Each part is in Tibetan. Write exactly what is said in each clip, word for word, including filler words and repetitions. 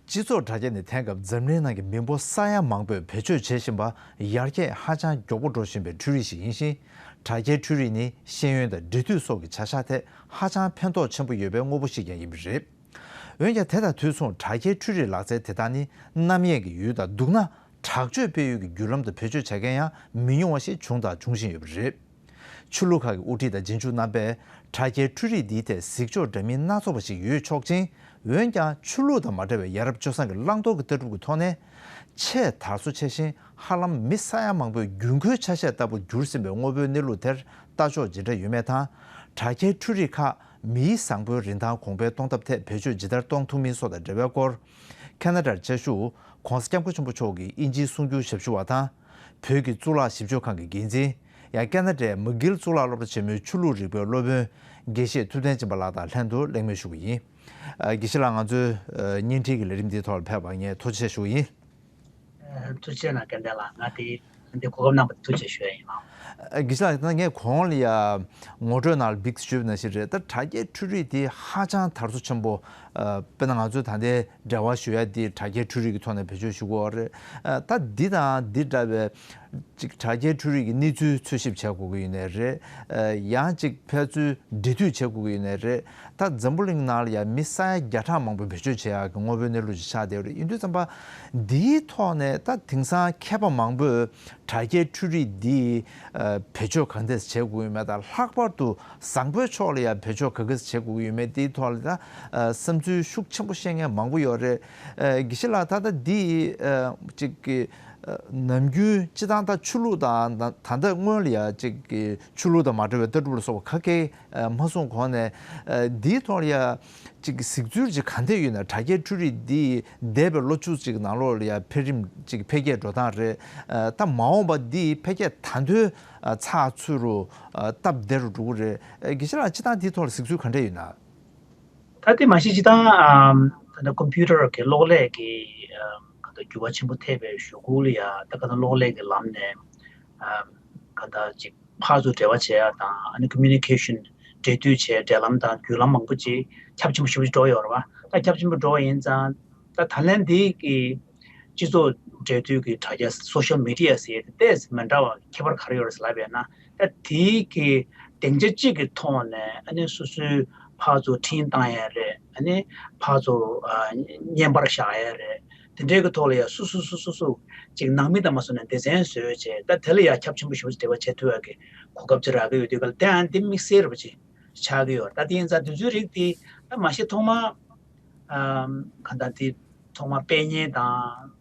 སྤྱི་ཚོགས་དྲ་རྒྱ་ནི་དེང་སྐབས་འཛམ་གླིང་ནང་གི་མི་འབོར་ས་ཡ་མང་པོས་བེད་སྤྱོད་བྱེད་བཞིན་པ་ཡར་རྒྱས་ཧ་ཅང་མགྱོགས་པོ་འགྲོ་བཞིན་པའི་འཕྲུལ་རིག་ཞིག་ཡིན་ཞིང་། དྲ་རྒྱའི་འཕྲུལ་རིག་ནི་ཤེས་ཡོན་དང་འབྲེལ་མཐུད་སོགས་ཀྱི་བྱ་གཞག་ཐད་ཧ་ཅང་ཕན་ཐོགས་ཆེན་པོ་ཡོད་པའི་དངོས་པོ་ཞིག་ཀྱང་ཡིན་པ་རེད། འོན་ཀྱང་དེ་དང་དུས་མཚུངས་དྲ་རྒྱའི་འཕྲུལ་རིག་ལག་རྩལ་དེ་དག་ནི་རྣམ་གཡེང་གི་ཡུལ་དང་སྡུག་ན་དྲག་སྤྱོད་སྤེལ་ཡུལ་གྱི་བརྒྱུད་ལམ་དུ་བེད་སྤྱོད་བྱ་མཁན་ཡང་མི་ཉུང་བ་ཞིག་བྱུང་དང་འབྱུང་བཞིན་ཡོད་པ་རེད། ཆོས་ལུགས་ཁག་གི་དབུ་ཁྲིད་དང་རྗེས་འཇུག་རྣམ་པས་དྲ་རྒྱའི་འཕྲུལ་རིག་འདིའི་ཐད་གཟིགས་ཕྱོགས་འདྲ་མིན་སྣ་ཚོགས་པ་ཞིག་ཡོད་ཆོག་ཅིང་། འོན་ཀྱང་ཆོས་ལུགས་དང་མ་འབྲེལ་བའི་ཡ་རབས་སྤྱོད་བཟང་གི་བླང་དོར་གྱི་ལྟ་གྲུབ་ཀྱི་ཐོག་ནས། ཆེས་དར་སོ་ཆེ་ཞིང་ཧ་ལམ་མི་ས་ཡ་མང་པོའི་རྒྱུན་མཁོའི་ཆ་ཤས་ལྟ་བུར་གྱུར་ཟིན་པའི་དངོས་པོའི་གནས་ལུགས་དེར་ལྟ་ཕྱོགས་ཇི་འདྲ་ཡོད་མེད་དང་། དྲ་རྒྱའི་འཕྲུལ་རིག་ཁག་མིའི་བཟང་པོའི་རིན་ཐང་གོང་འཕེལ་གཏོང་ཐབས་ཐད་བེད་སྤྱོད་ཇི་ལྟར་གཏོང་ཐུབ་མིན་སོགས་དང་འབྲེལ་བའི་སྐོར། ཁ་ན་ཌར་བཅའ་བཞུགས་༧གོང་ས་༧སྐྱབས་མགོན་ཆེན་པོ་མཆོག་གིས་དབྱིན་ཇིའི་གསུང་སྒྱུར་ཞབས་ཞུ་བ་དང་། བོད་ཀྱི་གཙུག་ལག་ཞིབ་དཔྱོད་ཁང་གི་འགན་འཛིན། ཡང་ཁ་ན་ཌའི་མག་གྷིལ་གཙུག་ལག་སློབ་གྲྭ་ཆེན་མོའི་ཆོས་ལུགས་རིག་པའི་སློབ་དཔོན་དགེ་བཤེས་ཐུབ་བསྟན་སྦྱིན་པ་ལགས་དང་ལྷན་དུ་གླེང་མོལ་ཞུ་གི་ཡིན། ཨ། དགེ་བཤེས་ལགས། ང་ཚོའི་ཨ་བརྙན་འཕྲིན་གྱི་ལས་རིམ་འདིའི་ཐོག་ལ་ཕེབས་པར་ངས་ཐུགས་རྗེ་ཆེ་ཞུ་གི་ཡིན། ཨ། ཐུགས་རྗེ་གནང་། སྐལ་ལྡན་ལགས། ང་དེ་འདི་གོ་སྐབས་གནང་བར་ཐུགས་རྗེ་ཆེ་ཞུ་ཡ་ཡིན། ཨ། དགེ་བཤེས་ལགས། ད་ངས་གོང་ལ་ཡ་ངོ་སྤྲོད་ནང་ལ་འབིགས་ཞུས་པ་ནང་བཞིན་རེད། ད་དྲ་རྒྱའི་འཕྲུལ་རིག་དེ་ཧ་ཅང་དར་སོ་ཆེན་པོ། ཨ། དཔེར་ན་ང་ཚོས་ད་ལྟའི་འབྲེལ་བ་ཞུ་ཡ་འདི་དྲ་རྒྱའི་འཕྲུལ་རིག་གི་ཐོག་ནས་བེད་སྤྱོད་ཞུ་གི་ཡོད་རེད། ཨ། ད་འདི་དང་འདི་འདྲ་བའི་ཅིག་དྲ་རྒྱའི་འཕྲུལ་རིག་གི་གནས་ཚུལ་འཚོལ་ཞིབ་བྱེད་དགོས་ཀྱི་ཡོད་ནའི་རེད། ཨ། ཡང་ཅིག་ཕན་ཚུན་འབྲེལ་མཐུད་བྱེད་དགོས་ཀྱི་ཡོད་ནའི་རེད། ད་འཛམ་བུ་གླིང་ནང་ལ་ཡང་མི་ས་ཡ་བརྒྱ་ཕྲག་མང་པོས་བེད་སྤྱོད་བྱེད་ཡག་གི་དངོས་པོའི་གནས་ལུགས་ཅིག་ཆགས་བསྡད་ཡོད་རེད། ཡིན་དུས་ཙམ་པ་འདིའི་ཐོག་ནས་ད་དེང་སང་མཁས་པ་མང་པོས་དྲ་རྒྱའི་འཕྲུལ་རིག་འདི་ཨ་བེད་སྤྱོད་གང་འདྲས་བྱེད་དགོས་ཡོད་མེད་དང་། ལྷག་པར་དུ་བཟང་པོའི་ཕྱོགས་ལ་ཡང་བེད་སྤྱོད་ག་འདྲས་བྱེད་དགོས་ཀྱི་ཡོད་མེད་འདིའི་ཐོག་ལ་ད་ཨ་བསམ་ཚུལ་ཤུགས་ཆེན་པོ་བཤད་མཁན་མང་པོ་ཡོད་རེད། ཨ། དགེ་བཤེས་ལགས། ད་ལྟ་འདི་ཨ་ཅིག་གི་ཨ་ནམ་རྒྱུན་སྤྱིར་བཏང་ད་ཆོས་ལུགས་དང་ད་ད་ལྟ་སྔོན་ལ་ཡང་ཅིག་གི་ཆོས་ལུགས་དང་མ་འབྲེལ་བའི་ལྟ་གྲུབ་ལ་སོགས་པ་ག་གེ་ཨ་མ་གསུངས་གོང་ནས། ཨ། འདིའི་ཐོག་ལ་ཡང་ཅིག་གི་གཟིགས་ཚུལ་ཅིག་ག་འདྲས་ཡོད་ན། དྲ་རྒྱའི་འཕྲུལ་རིག་འདི་འདས་པའི་ལོ་བཅུ་ཅིག་ནང་ལོགས་ལ་ཡང་འཕེལ་རིམ་ཅིག་འཕེལ་རྒྱས་འགྲོ་སྟངས་རེད། ཨ། ད་མ་འོངས་པ་འདི་འཕེལ་རྒྱས་ད་དུང་ཨ་ཚགས་ཚུད་རུ་ཨ་སྟབས་བདེ་རུ་འགྲོ་གི་རེད། ཨ། དགེ་བཤེས་ལགས། སྤྱིར་བཏང་འདིའི་ཐོག་ལ་གཟིགས་ཚུལ་ག་འདྲས་ཡོད་ན། ད་དེ་མ་གཞི་སྤྱིར་བཏང་ཨམ་ད་ལྟ་ཀམ་པུ་ཊར་གྱི་གློག་ཀླད་ཀྱི་ཨམ་ག་ད་འགྱུར་བ་ཆེན་པོ་ཐེབས་པའི་གཞུག་གུ་ལ་ཡ། ད་ག་ད་གློག་ཀླད་ཀྱི་ལམ་ནས་ཨམ་ག་ད་ཅིག་ཕར་ཚུར་འབྲེལ་བ་བྱེད་ཡ་དང་། ཨ་ནི་ཀོ་མུ་ནི་ཀེ་ཤན་འབྲེལ་མཐུད་བྱེད་འབྲེལ་ལམ་དང་བརྒྱུད་ལམ་མང་པོ་ཅིག་ཁྱབ་ཆེན་པོ་ཞེ་པོ་ཅིག་འགྲོ་ཡོད་རེད་བ། ད་ཁྱབ་ཆེན་པོ་འགྲོ་བ་ཡིན་ཙང་། ད་ད་ལན་འདི་གི་སྤྱི་ཚོགས་འབྲེལ་མཐུད་ཀྱི་དྲ་རྒྱ་སོ་ཤལ་མི་ཌི་ཡ་ཟེར་ཡ་དེ་ཏོག་ཙམ་མི་འདྲ་བ་ཁྱད་པར་ག་རེ་ཡོད་རེད་ཟེར་ལབ་པ་ཡིན་ན། ད་དེའི་གི་སྡིངས་ཆ་གཅིག་གི་ཐོག་ནས་ཨ་ནི་སོ་སོའི་ཕར་ཚུར་འཕྲིན་བཏང་ཡ་རེད། ཨ་ནི་ཕར་ཚུར་ཨ་བརྙན་པར་བཞག་ཡ་རེད། དེ་འདྲའི་གི་ཐོག་ལ་ཡ་སོ་སོ་སོ་སོ་སོ་ཅིག་ནང་མི་དང་མ་སོ་ནས་སྡེ་ཚན་བཟོས་བྱས། ད་དེ་ལ་ཡ་ཁྱབ་ཆེན་པོ་ཞེ་པོ་ཅིག་འབྲེལ་བ་བྱེད་ཐུབ་ཡ་གི་གོ་སྐབས་ཅིག་རག་གི་ཡོད་དུས་ག་ལ། དེའང་དེ་དམིགས་བསལ་རེད་པ་ཅིག་ཆགས་ཀྱི་ཡོད། ད་དེ་ཡིན་ཙང་དུས་ཚོད་རིགས་དེ་ད་མ་གཞི་ཐོག་མར་ཨམ་ག་ད་དེ་ཐོག་མར་སྤེལ་མཁན་དང་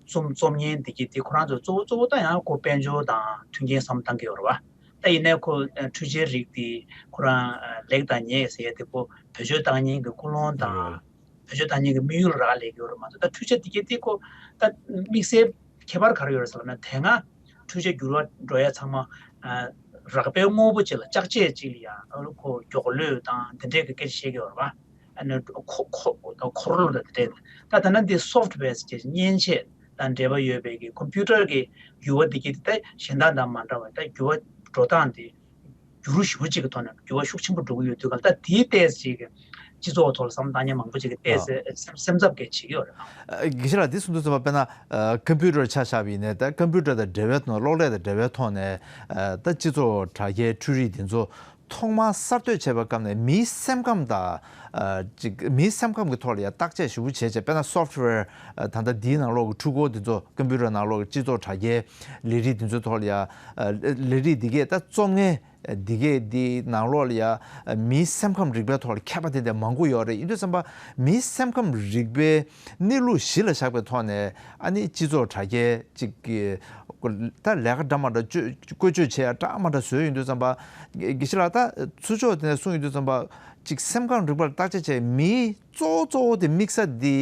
རྩོམ་རྩོམ་མཁན་དེ་གྱིས་དེ་ཁོ་རང་ཚོ་གཙོ་བོ་གཙོ་བོ་ད་ཡང་ཁོ་དཔལ་འབྱོར་དང་མཐུན་རྐྱེན་བསམ་བཏང་གི་ཡོད་རེད་བ། ད་ཡིན་ནའི་ཁོ་འཕྲུལ་ཆས་རིགས་དེ་ཁོ་རང་ལེགས་དང་ཉེས་ཟེར་ཡ་དེ་ཁོ་བེད་སྤྱོད་བཏང་མཁན་གྱི་ཀུན་སློང་དང་། ཡོད། བེད་སྤྱོད་བཏང་མཁན་གྱི་དམིགས་ཡུལ་རག་ལས་ཀྱི་ཡོད་རེད་མ་གཏོགས། ད་འཕྲུལ་ཆས་དེ་གྱིས་དེ་ཁོ་ད་དམིགས་བསལ་ཁྱད་པར་ག་རེ་ཡོད་རེད་ཟེར་ལབ་ན། དེ་སྔ་འཕྲུལ་ཆས་འགྱུར་བ་འགྲོ་ཡ་ཚང་མ་ཨ་རགས་པའི་དངོས་པོ་ཅིག་ལ་ལྕགས་ཆས་ཅིག་ལ་ཡང་ཁོ་མགྱོགས་ལོས་དང་དེ་འདྲའི་གི་སྐད་ཆ་བཤད་ཀྱི་ཡོད་རེད་བ། ཨ་ནི་འཁོར་འཁོར་འཁོར་ལོ་དང་དེ་འདྲའི། ད་ད་ནང་འདི་སོབ་ཊི་ཝེར་ཟེར་བྱས་བརྙན་ཆས་དང་འབྲེལ་བ་ཡོད་པའི་གི་ཀམ་པུ་ཊར་གི་འགྱུར་བ་འདི་གྱིས་ད་གཞན་དག་དང་མ་འདྲ་བ། ད་འགྱུར་བ་འགྲོ་སྟངས་འདི་འགྱུར་ཞེ་པོ་ཅིག་གི་ཐོག་ནས་འགྱུར་བ་ཤུགས་ཆེན་པོ་འགྲོ་གི་ཡོད་དུས་ག་ལ། ད་དེའི་ཏོག་ཙམ་ཅིག་གི་སྤྱི་ཚོགས་ཐོག་ལ་བསམ་བློ་བཏང་མཁན་མང་པོ་ཅིག་གིས་ཏོག་ཙམ་སེམས་འཚབ་སྐད་བྱེད་ཀྱི་ཡོད་རེད། ཨ། དགེ་བཤེས་ལགས། འདི་གསུང་དུས་ཙམ་པ་དཔེར་ན་ཨ་ཀམ་པུ་ཊར་ཆ་བཞག་པ་ཡིན་ནའི། ད་ཀམ་པུ་ཊར་དང་འབྲེལ་བའི་ཐོག་ནས། གློག་ཀླད་དང་འབྲེལ་བའི་ཐོག་ནས་ཨ་ད་སྤྱི་ཚོགས་དྲ་རྒྱའི་འཕྲུལ་རིག་འདི་ཚོ་ཐོག་མར་གསར་གཏོད་བྱས་པའི་སྐབས་ནས་མིའི་སེམས་ཁམས་དང་། ཨ། ཅིག་མིའི་སེམས་ཁམས་ཀྱི་ཐོག་ལ་ཡང་བརྟག་དཔྱད་ཞིབ་པོ་བྱས་བྱས། དཔེར་ན་སོབ་ཊི་ཝེར། ཨ། ད་ལྟ་འདིའི་ནང་ལོགས་ཀྱི་འཕྲུལ་འཁོར་འདི་ཚོ། ཀམ་པུ་ཊར་ནང་ལོགས་ཀྱི་སྤྱི་ཚོགས་དྲ་རྒྱའི་ལས་རིགས་འདི་ཚོའི་ཐོག་ལ་ཡང་། ཨ། ལས་རིགས་འདི་གས་ད་རྩོམ་མཁན་འདི་གས་འདིའི་ནང་ལོགས་ལ་ཡང་མིའི་སེམས་ཁམས་རིག་པའི་ཐོག་ལ་མཁས་པ་དེ་འདྲ་མང་པོ་ཡོད་རེད། ཡིན་དུས་ཙམ་པ་མིའི་སེམས་ཁམས་རིག་པའི་གནས་ལུགས་གཞི་ལ་བཞག་པའི་ཐོག་ནས། ཨ་ནི་སྤྱི་ཚོགས་དྲ་རྒྱའི་ཅིག་གི་ད་ལས་ཀ་འདྲ་མ་འདྲ་བཅོས་བཀོལ་སྤྱོད་བྱེད་ཡ་འདྲ་མ་འདྲ་བཟོས་ཡོང་དུས་ཙམ་པ། དགེ་བཤེས་ལགས། ད་ཚུར་ཕྱོགས་དེ་ནས་གསུངས་ཡོང་དུས་ཙམ་པ། ཅིག་སེམས་ཁམས་རིག་པ་ལ་བརྟག་དཔྱད་བྱས། མིའི་གཙོ་བོ་གཙོ་བོ་དེ་དམིགས་ས་དེ་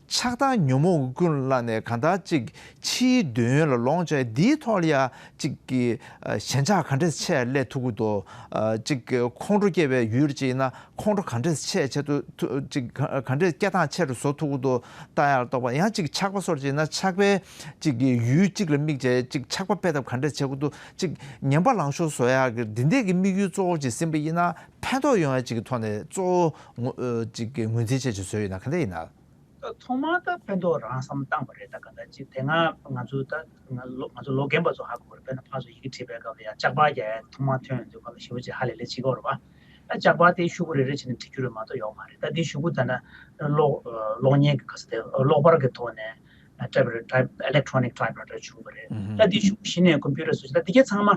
ཆགས་སྡང་ཉོན་མོངས་ཀྱིས་ཀུན་བརླགས་ནས། གང་ལྟར་ཅིག་ཕྱིའི་འདོད་ཡོན་ལ་ལོངས་སྤྱོད་ཡ་འདིའི་ཐོག་ལ་ཡ་ཅིག་གི་ཨ་ཞེན་ཆགས་ག་འདྲས་ཆེ་སླེབས་ཐུབ་ཀྱི་འདུག་ཨ། ཅིག་གི་ཁོང་ཁྲོ་སྐྱེ་བའི་ཡུལ་ཅིག་ཡིན་ན། ཁོང་ཁྲོ་ག་འདྲས་ཆེ་ཆེ་ཐུབ་ཐུབ། ཅིག་ག་ག་འདྲས་སྐྱེ་སྟངས་ཆེ་རུ་བཟོ་ཐུབ་ཀྱི་འདུག་ལྟ་ཡག་ལ་གཏོགས་པ། ཡང་ཅིག་ཆགས་པ་སོགས་ཅིག་ཡིན་ན། ཆགས་པའི་ཅིག་གི་ཡུལ་གཅིག་ལ་དམིགས་བྱས་ཅིག་ཆགས་པ་སྤེལ་ཐབས་ག་འདྲས་བྱེད་ཀྱི་འདུག་ཅིག་ངན་པ་ལང་ཤོར་བཟོ་ཡག་གི་འདི་འདྲས་ཀྱི་དམིགས་ཡུལ་གཙོ་བོ་ཅིག་ཟིན་པ་ཡིན་ན། ཕན་ཐོགས་ཡོང་ཡ་ཅིག་གི་ཐོག་ནས་གཙོ་བོ་ངོ་ཨ་ཅིག་གི་ངོས་འཛིན་བྱས་ཅིག་བཟོས་ཡོད་ན་ག་འདྲས་ཡིན་ན། ཐོག་མར་ད་ཕན་ཐོགས་རང་བསམ་བློ་བཏང་པ་རེད། ད་ག་ད་ཅིག་དེ་སྔ་ང་ཚོ་ད་ང་ལོ་ང་ཚོ་ལོ་རྒན་པ་ཚོ་ཧ་གོ་གི་རེད། དཔེར་ན་ཕར་ཚུར་ཡི་གེ་བྲིས་པའི་སྐབས་ལ་ཡང་ལྕགས་པར་རྒྱག་ཡ་ཐོག་མར་ཐོན་ཡོང་དུས་སྐབས་ལ་ཞེ་པོ་ཅིག་ཧ་ལས་ལས་བྱེད་ཀྱི་ཡོད་རེད་པ། ད་ལྕགས་པར་དེ་ཤོག་གུ་རེ་རེ་བྱས་ནས་བྲི་རྒྱུ་རེད་མ་གཏོགས་ཡོད་མ་རེད། ད་དེ་ཤོག་གུ་ད་ན་གློག་གློག་བརྙན་གྱི་ག་ས་དེ་གློག་པར་གྱི་ཐོག་ནས་type type electronic typewriter བྱུང་བ་རེད། ད་དེ་ཤོག་གུ་གཞི་ནས་computer བཟོ་ཞིག་ད་དེ་གའི་ཚང་མ་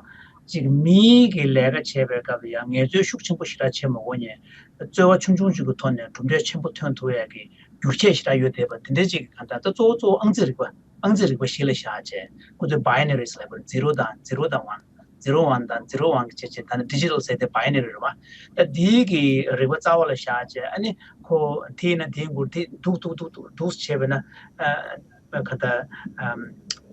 ཅིག་མིའི་གི་ལས་ཀ་བྱེད་པའི་སྐབས་ལ་ཡང་ངལ་རྩོལ་ཤུགས་ཆེན་པོ་ཞེ་དྲག་བྱེད་མ་དགོས་ནས་རྩོལ་བ་ཆུང་ཆུང་ཅིག་གི་ཐོག་ནས་གྲུབ་འབྲས་ཆེན་པོ་ཐོན་ཐུབ་ཡ་གི་རྒྱུ་ཆ་ཞེ་དྲག་ཡོད་བསྡད་པ་དེ་འདྲ་ཅིག་གི་གང་ལྟར་ད་གཙོ་བོ་གཙོ་བོ་ཨང་རྩིས་རིག་པ་ཨང་རྩིས་རིག་པ་གཞི་ལ་བཞག་བྱས་ཁོ་ཚོས་binaries ལབ་པར་zero དང་zero དང་one zero one དང་zero one གི་བྱས་བྱས་ད་ནི་digital ཟེར་ཏེ་binary རེད་བ། ད་དེའི་གི་རིག་པ་རྩ་བ་ལ་བཞག་བྱས་ཨ་ནི་ཁོ་དེ་ཡིན་ན་དེའི་མགུར་དེ་འདུག་འདུག་འདུག་འདུག་འདུག་བྱས་པས་ན་ཨ་ག་ད་ཨམ་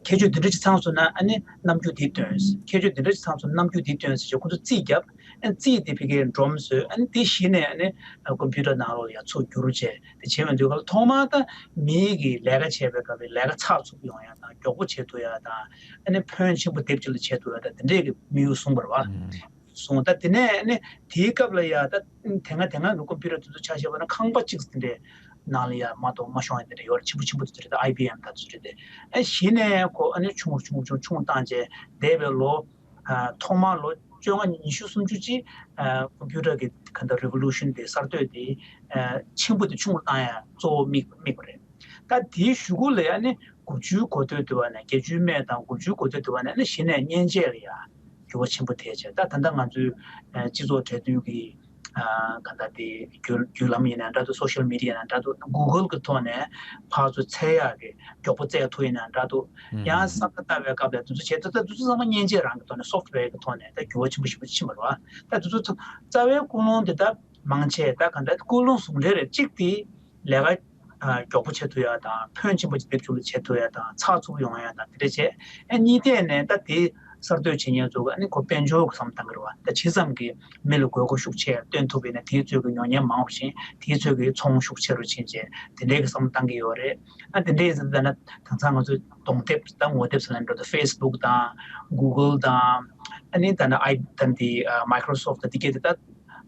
ཁྱད་ཆོས་དེ་འདྲ་ཅིག་ཚང་སོང་ན་ཨ་ནི་རྣམ་འགྱུར་དེ་སྟོན། ཁྱད་ཆོས་དེ་འདྲ་ཅིག་ཚང་སོང་ན་རྣམ་འགྱུར་དེ་སྟོན་ཟེར་བྱས་ཁོ་ཚོ་རྩིས་བརྒྱབ། ཨ་ནི་རྩིས་དེ་ཕ་གིར་སྒྲོམ་བཟོས། ཨ་ནི་དེ་གཞི་ནས་ཨ་ནི་ཨ་computer ནང་ལོགས་ལ་ཡང་ཚུར་བསྒྱུར་བྱས་དེ་བྱེད་མི་འདུག་ག་ལ། ཐོག་མར་ད་མིའི་གི་ལས་ཀ་བྱེད་པའི་སྐབས་ལ་ལས་ཀ་ཚགས་ཚུད་ཡོང་ཡ་དང་མགྱོགས་པོ་བྱེད་ཐུབ་ཡ་དང་ཨ་ནི་ཕོན་ཆེན་པོ་སྡེབ་གཅིག་ལ་བྱེད་ཐུབ་ཡ་དང་དེ་འདྲས་ཀྱི་དམིགས་ཡུལ་བཟུང་བ་རེད་བ། ཨང་། བཟུང་ད་དེ་ནས་ཨ་ནི་དེའི་སྐབས་ལ་ཡ་ད་དེ་སྔ་དེ་སྔ་གི་computer དེ་ཚོ་ཆ་བཞག་པ་ན་ཁང་པ་གཅིག་དེ་འདྲས་ནང་ལ་ཡ་མ་གཏོགས་མ་ཤོང་ཡ་དེ་འདྲས་ཡོད་རེད། ཆེན་པོ་ཆེན་པོ་དེ་ཚོ་རེད། ད་IBM ད་དེ་ཚོ་རེད་དེ། ཨ་གཞི་ནས་ཁོ་ཨ་ནི་ཆུང་རུ་ཆུང་རུ་ཆུང་རུ་ཆུང་བཏང་བྱས་འདས་པའི་ལོ་ཨ་ཐོག་མར་ལོ་བཅོ་ལྔ་ཉི་ཤུ་སུམ་ཅུ་ཅིག་ཨ་computer གི་ག་འདྲ་revolution དེ་གསར་གཏོད་དེ་ཨ་ཆེན་པོ་དེ་ཆུང་རུ་བཏང་ཡ་གཙོ་བོ་དམིགས་དམིགས་པ་རེད། ད་དེའི་གཞུག་གུ་ལ་ཡ་ནི་དགུ་བཅུའི་འགོ་སྟོད་དུ་བ་ནས་བརྒྱད་ཅུའི་སྨད་དང་དགུ་བཅུའི་འགོ་སྟོད་དུ་བ་ནས་ནི་གཞི་ནས་མཉེན་ཆས་ལ་ཡ་འགྱུར་བ་ཆེན་པོ་ཐེབས་བྱས། ད་ད་ལྟ་ང་ཚོའི་ཨ་སྤྱི་ཚོགས་གྲོས་མཐུན་གྱི་ཨ་ག་འདྲ་དེ་བརྒྱུད་བརྒྱུད་ལམ་ཡིན་ན་འདྲ་འདུག social media ཡིན་ན་འདྲ་འདུག Google གི་ཐོག་ནས་ཕར་ཚུར་འཚོལ་ཡག་གི་མགྱོགས་པོ་བཙལ་ཐུབ་ཡིན་ན་འདྲ་འདུག་ཡང་བསམ་བློ་བཏང་བའི་སྐབས་ལ་དེ་ཚོ་བྱས་ད་ལྟ་དེ་ཚོ་ཚང་མ་མཉེན་ཆས་རང་གི་ཐོག་ནས་software གི་ཐོག་ནས་ད་འགྱུར་བ་ཆེན་པོ་ཞེ་པོ་ཕྱིན་པ་རེད་བ། ད་དེ་ཚོ་ཚོ་རྩ་བའི་ཀུན་སློང་དེ་ད་མང་ཆེ་ད་ག་འདྲ་ཀུན་སློང་ཟུང་འབྲེལ་རེད། གཅིག་དེ་ལས་ཀ་ཨ་མགྱོགས་པོ་བྱེད་ཐུབ་ཡ་དང་ཕོན་ཆེན་པོ་ཅིག་སྡེབ་གཅིག་ལ་བྱེད་ཐུབ་ཡ་དང་ཚགས་ཚུད་པོ་ཡོང་ཡ་དང་དེ་འདྲ་བྱས། ཨ་གཉིས་ཐད་ནས་ད་དེ་གསར་གཏོད་བྱེད་མཁན་ཚོ་གི་ཨ་ནི་ཁོ་དཔལ་འབྱོར་གི་བསམ་བློ་བཏང་གི་རེད་བ། ད་ཇི་ཙམ་གི་མི་ལ་དགོས་མཁོ་ཤུགས་ཆེ་སྟོན་ཐུབ་པ་ཡིན་ན་དེའི་ཚོད་ཀྱི་ཉོ་མཁན་མང་བ་ཞིག་དེའི་ཚོད་ཀྱི་ཚོང་ཤུགས་ཆེ་རུ་ཕྱིན་བྱས་དེ་འདྲའི་གི་བསམ་བློ་བཏང་གི་ཡོད་རེད། ཨ་དེ་འདྲའི་ཡིན་ཙང་ད་ན་དེང་སང་ང་ཚོ་གདོང་དེབ་ད་ངོ་དེབ་ཟེར་ལབ་འགྲོ་ད་Facebook དང་Google དང་ཨ་ནི་ད་ན་ཨའི་ད་འདི་ཨ་Microsoft དང་དེ་གས་དེ་